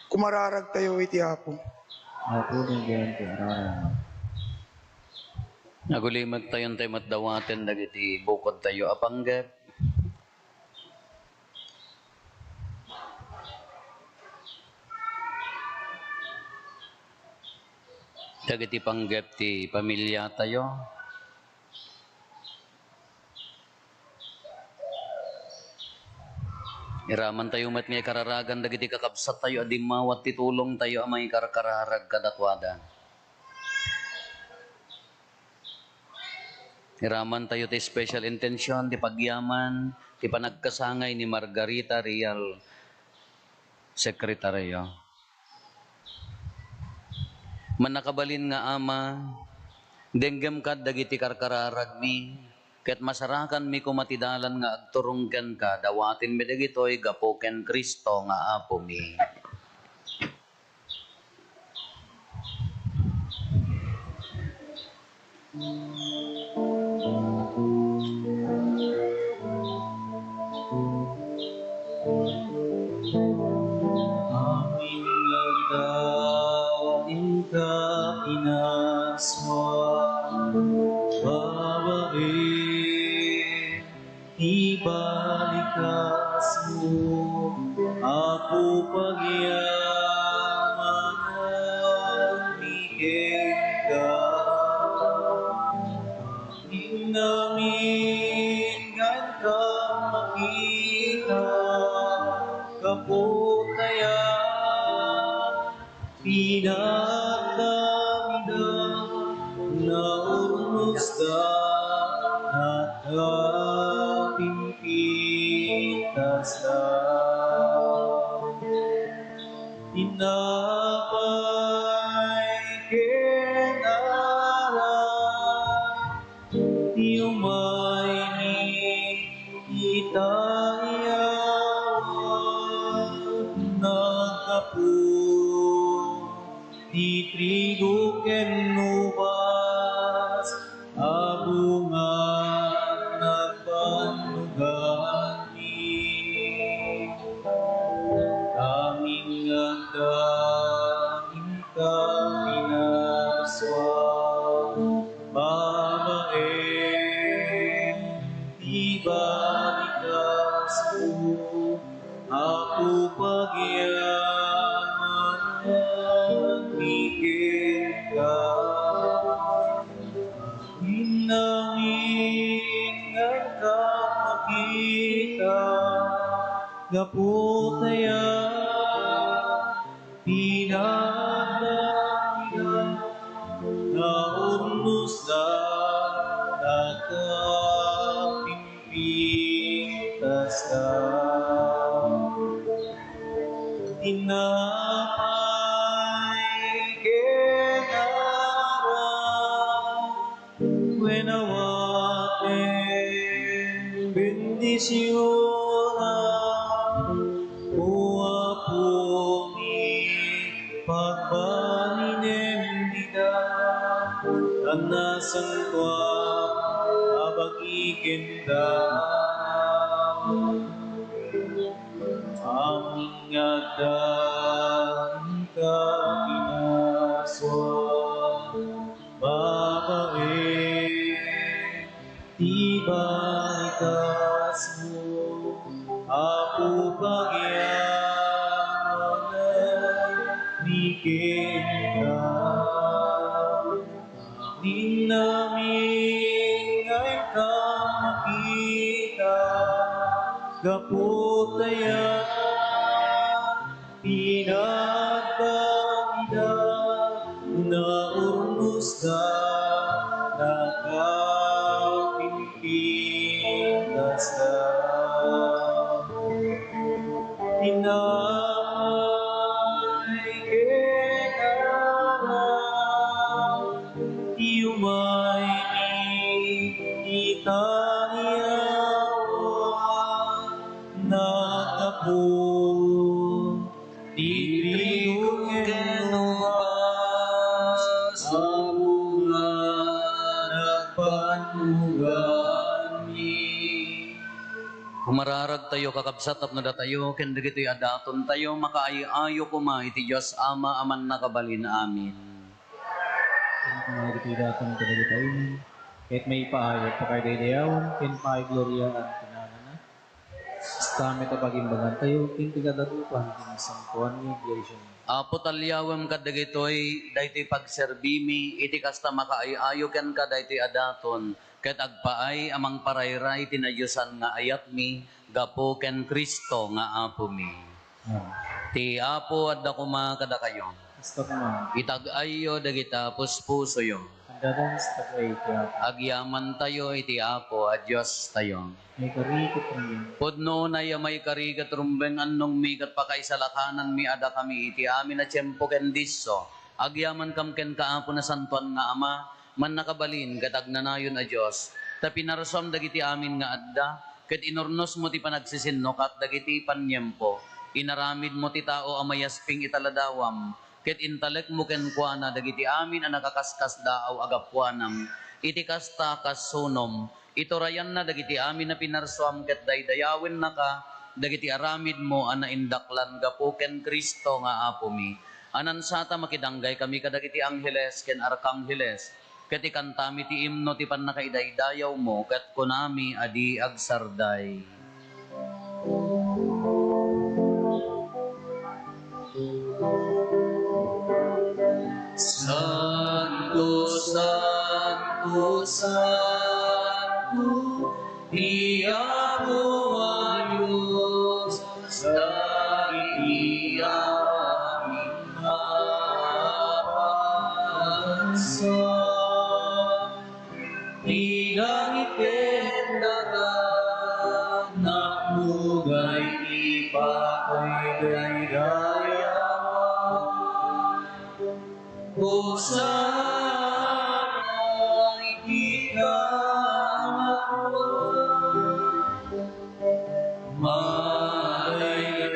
Kumararagtayo iti Apo. Apo, denggem ti ararawmi. Agulimek tayo, tay met dawaten dagiti bukodtayo a panggep. Dagiti panggep ti pamiliatayo. Iramantayo met nga ikararagan dagiti kakabsattayo a dimmawat ti tulongtayo a mangikarkararag kadakuada. Iramantayo ti special intention ti pagyaman ti panagkasangay ni Margarita Real, Sekretario. Mannakabalin nga Ama, denggem kad dagiti karkararagmi, ket masarakanmi koma ti dalan nga agturong kenka. Dawatenmi dagitoy gapu ken Cristo nga Apomi. Amin nga adda inka inaswa, babaen ti balikasmo, Apo, pagyamananmi kenka. Amin nga inka makita, gapu ta Pinagdamda, naurnosda, nagkapimpintasda. Tinapay ken arak, ti umaymi ita iyawan, naggapu ti trigo ken ubas a bunga nagbannuganmi. Amin nga adda inka pinaswa, babaen ti balikasmo, Apo, pagyamananmi kenka. Amin nga inka makita, gapu ta Pinagdamda, naurnosda, nagkapimpintasda. Tinapay ken arak, wen awaten bendisionan, O Apomi, pagbalinem dita, ta nasantoak a bagi ken danum. Amin nga adda inka pinaswa, babaen ti balikasmo, Apo, pagyamananmi kenka. Amin nga inka makita, gapu ta Pinagdamda, naurnosda, nagkapimpintasda. Tinapay ken arak, ti umaymi ita iyawan, naggapu ti trigo ken ubas a bunga nagbannuganmi. Umararagtayo, kakabsat, tapno datayo ken dagitoy a datontayo makaay-ayo koma iti Dios Ama a Mannakabalin. Amin. Ken dagitoy daton kadagiti Ket maipaayat pakaidaydayawan ken paigloriaan ti nanana. Kasta met a pagimbagantayo ken ti kadagupan ti nasantoan nga iglesia. Apo, talyawem kadagitoy, daytoy pagserbimi, iti kasta makaay-ayo kenka daytoy a daton, ket agpaay a mangparayray ti nadiosan nga ayatmi, gapu ken Cristo nga Apomi. Amen. Ti Apo adda koma kadakayo. Kasta koma. Itag-ayyo dagita puspusoyo. Adda sa tag-ay ti Apo. Agyamantayo iti Apo a Diostayo. Maikari ket rumbeng. Pudno unay a maikari ket rumbeng, annongmi ket pakaisalakanan a dakami iti amin a tiempo ken disso. Agyamankam kenka, Apo, nasantoan nga Ama, mannakabalin ket agnanayon a Dios, ta pinarsuam dagiti amin nga adda, ket inurnosmo ti panagsisinnukat dagiti paniempo. Inaramidmo ti tao a mayasping ita ladawam, ket intalekmo kenkuana dagiti amin a nakaskaskasdaaw a gapuanam. Iti kasta, kas sunom, iturayanna dagiti amin a pinarsuam ket daydayawennaka dagiti aramidmo a naindaklan gapu ken Cristo nga Apomi. Anansata makidanggay kami kadagiti angheles ken arkangheles, ket ikantami ti imno ti pannakaidaydayawmo, ket kunami a di agsarday. Santo, santo, santo, ti Apo a Dios, dagiti amin a bansa. Ti langit ken daga, napnogay ti pakaidaydayawan. Hosanna iti kaangawan. Madaydayaw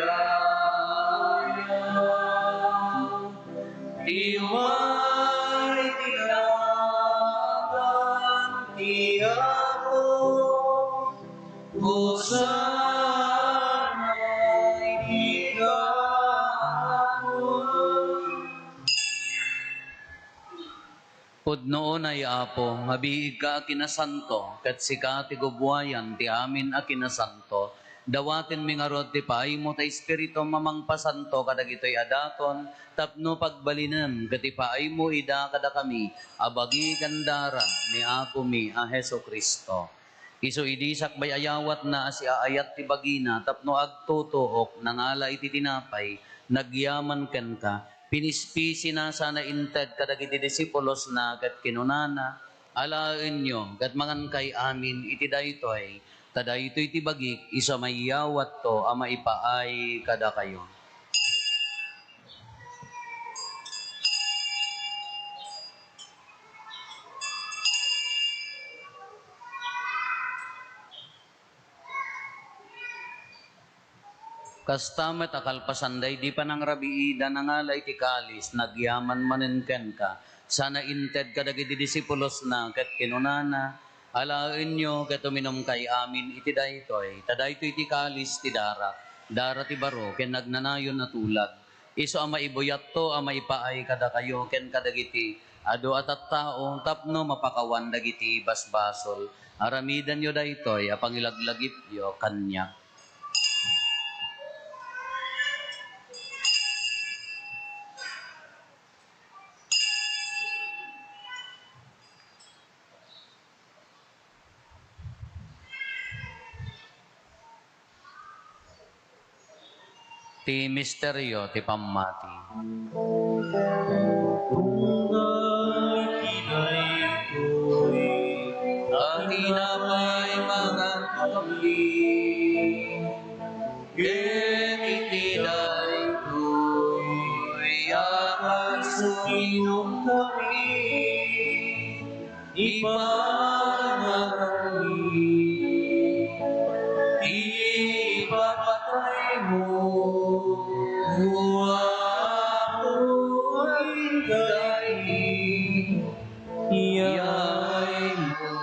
ti umay ti nagan ti Apo. Hosanna iti kaangawan. Pudno unay, Apo, nga biigka a kinasanto, ket sika ti gubuayan ti amin a kinasanto. Dawatenmi ngarud ti paaymo ta Espiritum a mangpasanto kadagitoy a daton, tapno pagbalinem ket ipaaymo ida kadakami a bagi ken dara ni Apomi a Jesu-Cristo. Isu idi sakbay a yawatna a siaayat ti bagina tapno agtutuok, nangala iti tinapay, nagyaman kenka, pinispisina sana inted kadagiti disipulosna ket kinunana, "Alaenyo ket mangankay amin iti daytoy, ta daytoy ti bagik, isu a maiyawatto a maipaay kadakayo." Kasta met a kalpasan daydi panangrabiida, nangala iti kalis, nagyaman manen kenka, sana inted kadagiti disipulosna, ket kinunana, "Alaenyo ket uminumkay amin iti daytoy, ta daytoy ti kalis ti darak, dara ti baro ken nagnanayon a tulag. Isu a maibuyatto a maipaay kadakayo ken kadagiti adu a tattao tapno mapakawan dagiti basbasol. Aramidenyo daytoy a pangilaglagipyo kaniak." Ti misterio ti pammati. Tunggal ti daytoy a tinapay manganto kami, ket iti daytoy a kalis uminom kami, ipanagmi ti ipapataymo, O Apo, inkay ti iyaymo.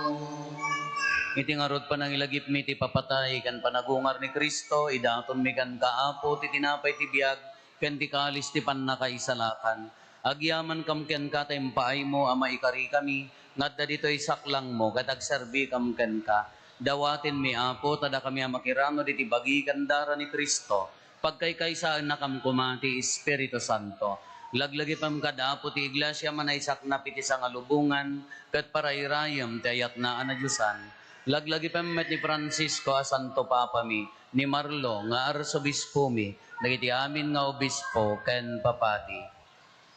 Iti ngarud panangilagipmi ti papatay ken panagungar ni Cristo, idatonmi kenka, Apo, ti tinapay ti biag ken ti kalis ti pannakaisalakan. Agyamankam kenka ta impaaymo a maikarikami nga adda ditoy saklangmo ket agserbikam kenka. Dawatenmi, Apo, ta dakami a makiranod iti bagi ken dara ni Cristo, pagkaykaysaennakam koma ti Espiritu Santo. Laglagipem kad Apo ti Iglesia a manaysaknap iti sangalubongan ket parayrayem ti ayatna a nadiosan. Laglagipem met ni Francisco a Santo Papami, ni Marlo nga Arsobispomi, dagiti amin nga obispo ken papadi.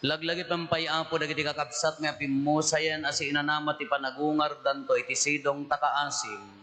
Laglagipem pay, Apo, dagiti kakabsatmi a pimmusayen a siinanama ti panagungardanto iti sidong ta kaasim.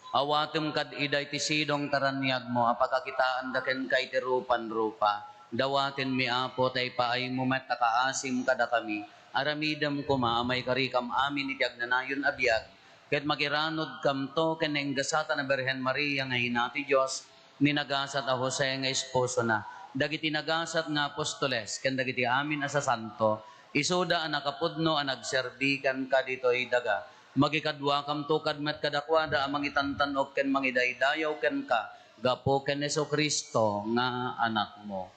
Awatem kad ida iti sidong ta raniagmo a pakakitaanda kenka iti rupan-rupa. Dawatenmi, Apo, ta ipaaymo met a kaasim kadakami. Aramidem koma a maikarikam amin iti agnanayon a biag, ket makiranodkamto ken nainggasatan a Birhen Maria nga ina ti Dios, ni nagasat a Jose nga esposona, dagiti nagasat nga apostoles, ken dagiti amin a sasanto, isuda a nakapudno a nagserbi kenka ditoy daga. Magikaduakamto kad met kadakuada a mangitantan-ok ken mangidaydayaw kenka gapu ken Jesu-Cristo nga Anakmo.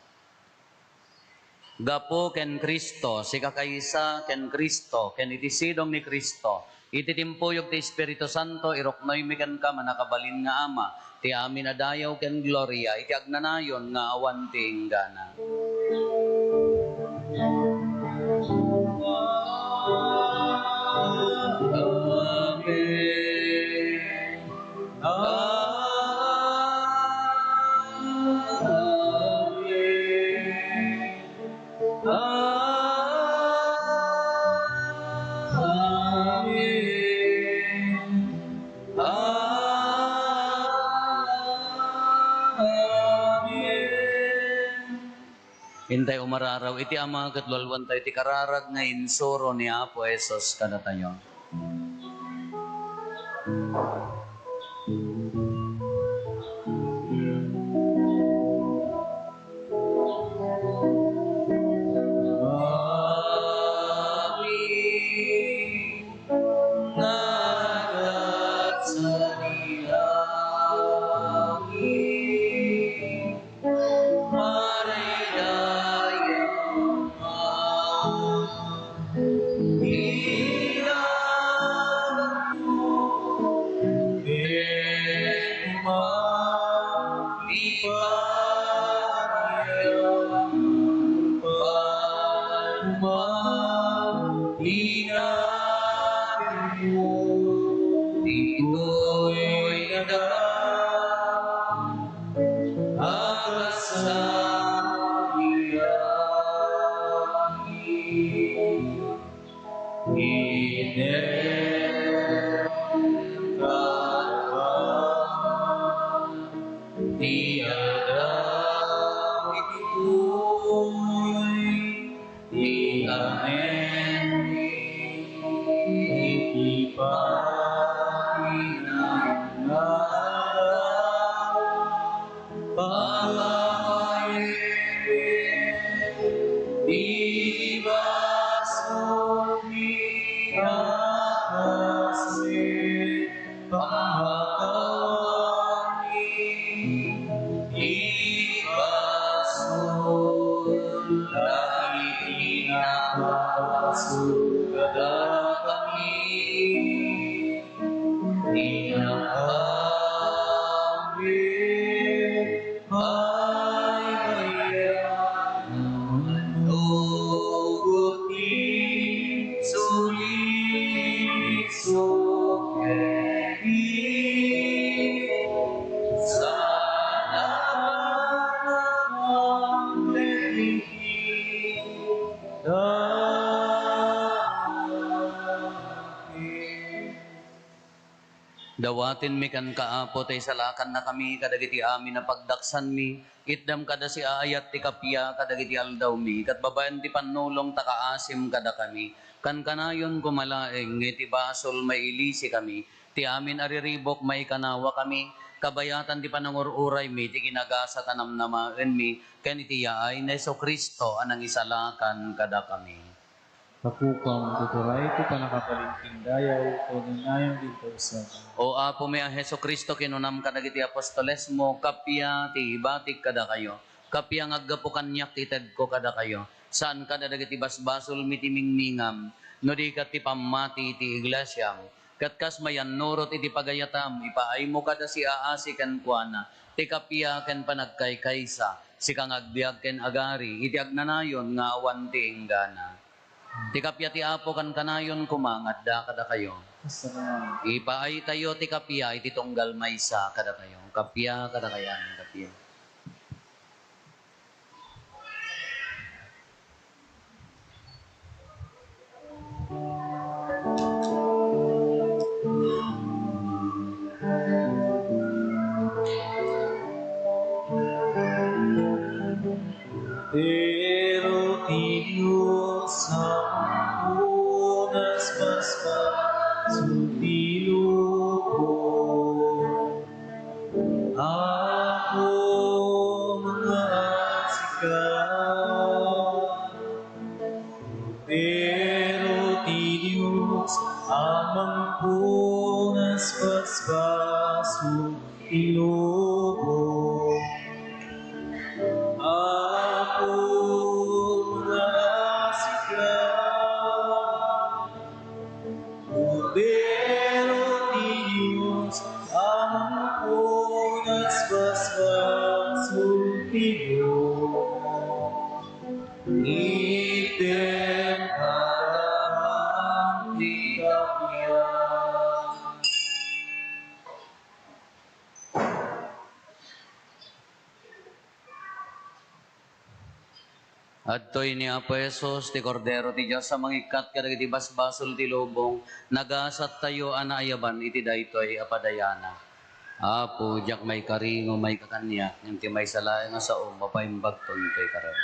Gapu ken Cristo, sikakaysa ken Cristo, ken iti sidong ni Cristo, iti timpuyog ti Espiritu Santo, iruknoymi kenka, mannakabalin nga Ama, ti amin a dayaw ken gloria, iti agnanayon nga awan ti inggana. Amen. Amen. Amen. Amen. Intay umararaw iti Ama ket lualuantayo ti kararag nga insuro ni Apo Jesus kadatayo. Amin. Nga agkasarian. Maraydayaw a inapo ken Ama ti pagpaluma. Inapo ditoy daga. Agkasarian. Iti aldaw ditoy ti amin iti paginayan nga aldaw. Pagawayem ti basolmi a kas iti pammakawami ti basol dagiti nakabasol kadakami. Ti nakapagbaybayaan a mannugot ti suliso ket ti salamat ket ti dati. Dawatenmi kenka, Apo, ta isalakannakami kadagiti amin a pagdaksanmi. Itdam kada siaayat ti kappia kadagiti aldawmi, ket babaen ti pannulong ta kaasim kadakami. Kankanayon koma laeng nga iti basol mailisikami, ti amin a riribuk maikanawakami, kabayatan ti panangur-uraymi ti ginagasat a namnamaenmi, ken iti yaay ni Jesu-Cristo a nangisalakan kadakami. Tapukam, tuturay ti pannakabalin ken dayaw, ken nayon ti kausaban. O Apomi a Jesu-Cristo, kinunam kadagiti apostolesmo, kappia ti ibatik kadakayo, kappia nga aggapu kaniak ti itedko kadakayo, Saan kada dagiti basbasolmi ti mingmingam, no di ket ti pammati iti iglesiam, ket kas mayannurot iti pagayatam, ipaaymo kada siaasi kenkuana ti kappia ken panagkaykaysa, sika nga agbiag ken agari iti agnanayon nga awan ti inggana. Ti kappia ti Apo kankanayon koma nga adda kadakayo. Salamat. Ipaaytayo ti kappia iti tunggal maysa kadakayo. Kappia kadakayo, kappia. Pero ti Dios a mangpunas basbasolon ti lubong. Apo, mangaasi ka. Pero ti Dios a mangpunas basbasolon ti lubong. Apo, mangaasi ka. Kordero ti Dios a mangpunas basbasolon ti lubong. Itedka ti kappia. Adtoy ni Apo Jesus, ti Kordero ti Dios a mangikkat kadagiti basbasol ti lubong. Nagasattayo a naayaban iti daytoy a padayana. Apo, diak maikari nga maikakaniak, ngem ti maysa laeng a saom, mapaimbagton toy karem.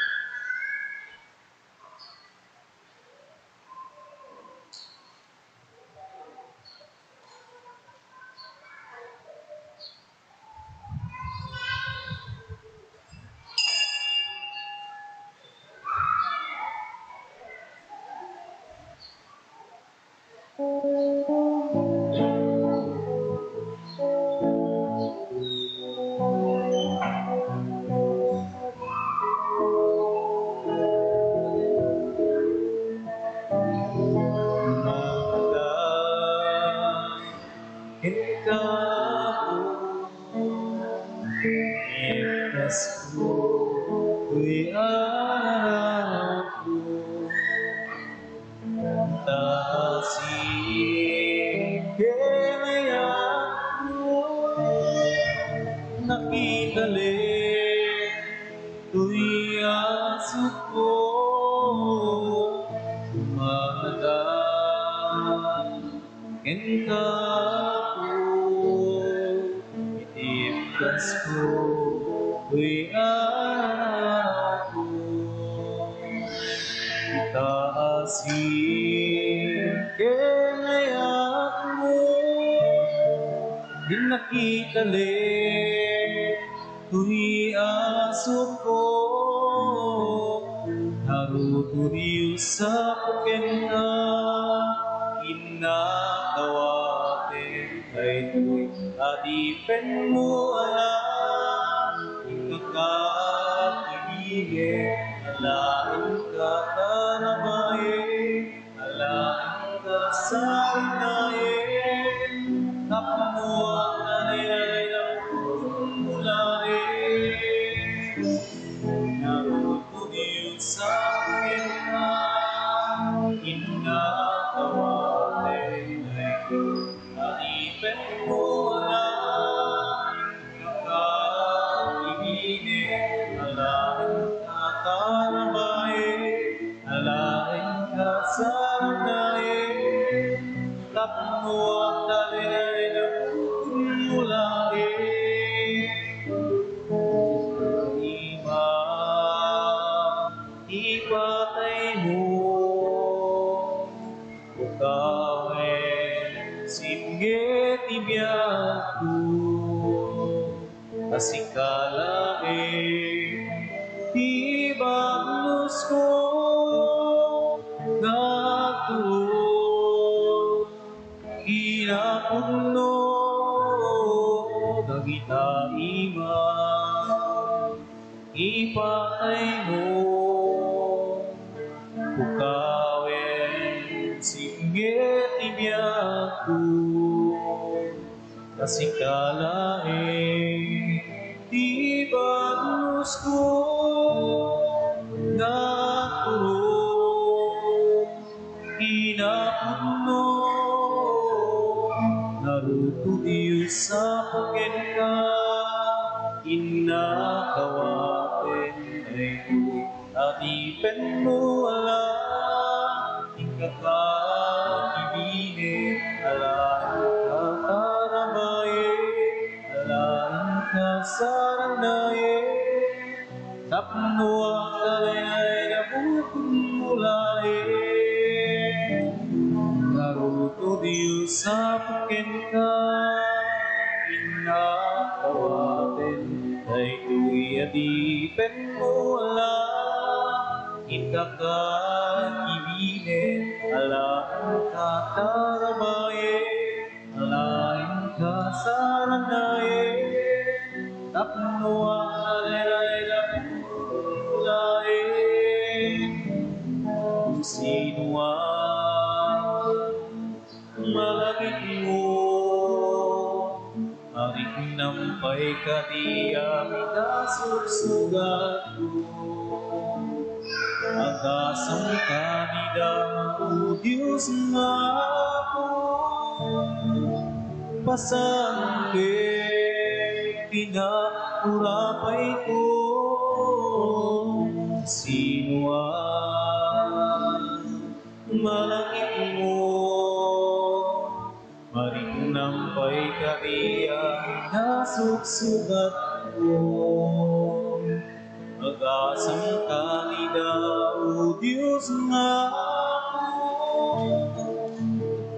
Kenka, ibkasko toy aramidko, ta sika ti ayatko, nakita laeng toy asokko, mangada kenka, Apo, ibkasko toy aramidko. Itaas ken ayatmo, nakita laeng toy asokko. Ngarud, O Dios, Apo, kenka, innakawatem daytoy adipenmo a naikkaka, ibinigek, alaenka ta nabain, alaenka saranaen, tapno agtalinaed a puso laeng. Ngarud, O Dios, Apo, kenka, innakawatem daytoy adipenmo a naikkaka, ibinigek, alaenka ta nabain, alaenka saranaen, tapno agtalinaed a puso laeng. Ima, ipataymo, O Apo, singe ti biagko, a sika laeng ti bablosko, nga agturong kinapudno dagita, Ima, ipataymo. ket ti biagko, ta sika laeng ti banusko. Naturo, inapudno, naruto Dios a kenka, innakawaten daytoy. Adipenmo ala, inkakakibinen, ala, inkatarabayen, ala, inkasaranayen, tapno agtalinaed a bukodmo laeng. Naruto Dios a kenka, innakawaten daytoy. Adipenmo ala, inkakakibinen, ala, inkatarabayen, ala, inkasaranayen, tapno agtalinaed a bukodmo laeng. Sinoan malagipmo, mariknam pay kadi a midasugsugatko. Agasam kadi da, O Dios nga Apo, pasanguek ti kinaurapayko. Sinoan malagipmo, mariknam pay kadi a midasugsugatko. Agasam kadi da, O Dios nga Apo,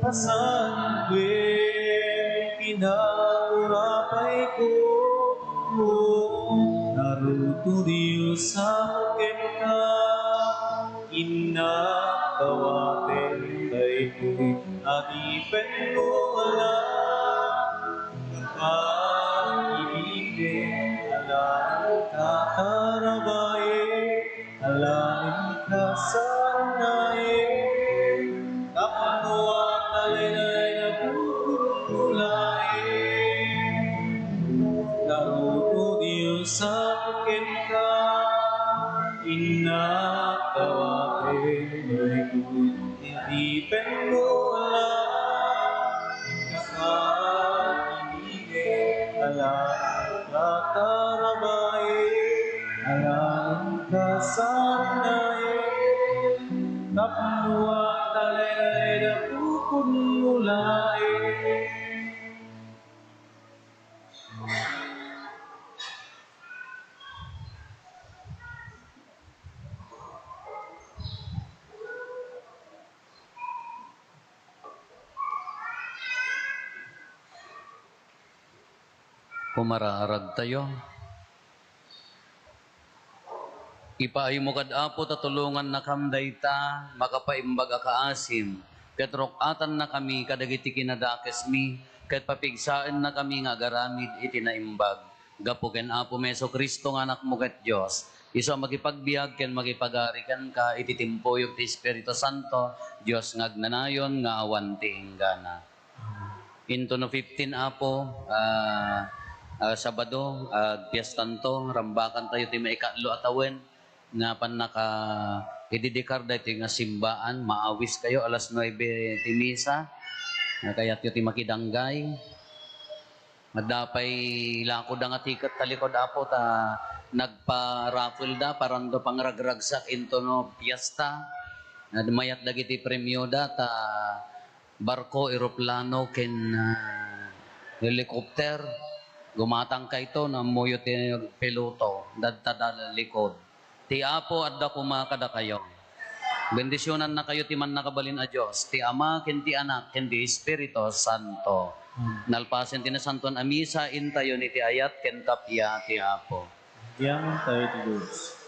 pasanguek ti kinaurapayko. Naruto Dios a kenka, innakawaten daytoy. Adipenmo ala, inkakakibinen, ala, inkatarabayen, ala, inkasaranayen, tapno agtalinaed a bukodmo laeng. Naruto Dios a kenka, innakawaten daytoy. Adipenmo ala, inkakakibinen, ala, inkatarabayen, ala, inkasaranayen, tapno agtalinaed a bukodmo laeng. Kumaraaragtayo. Ipaaymo kad Apo ta tulongannakam dayta makapaimbag a kaasim, ket ruk-atannakami kadagiti kinadakesmi, ket papigsaennakami nga agaramid iti naimbag. Gapu ken Apomi Jesu-Cristo nga Anakmo ket Dios, isu a makipagbiag ken makipagari kenka iti timpuyog ti Espiritu Santo, Dios nga agnanayon nga awan ti inggana. Into no fifteen, Apo, ah, ah, Sabado, ah, agpiestanto, rambakantayo ti maikatlo a tawen nga pannaka-ididikar daytoy nga simbaan. Maawiskayo, alas nuebe ti misa. Nga kayatyo ti makidanggay. Adda pay lakoda nga ticket ta likod, Apo, ta nagpa-raffle da, paranda pangragragsak into no fiesta. Ad-, mayat dagiti premioda ta barko, eroplano, ken, ah, helicopter. Gumatangkayto, ammoyo ti piloto, dadtada likod. Ti Apo adda koma kadakayo. Bendisionannakayo ti Mannakabalin a Dios, ti Ama, ken ti Anak, ken ti Espiritu Santo. Amen. Nalpasen ti Nasantoan a Misa, intayon iti ayat ken tapia ti Apo. Agyamantayo ti Dios.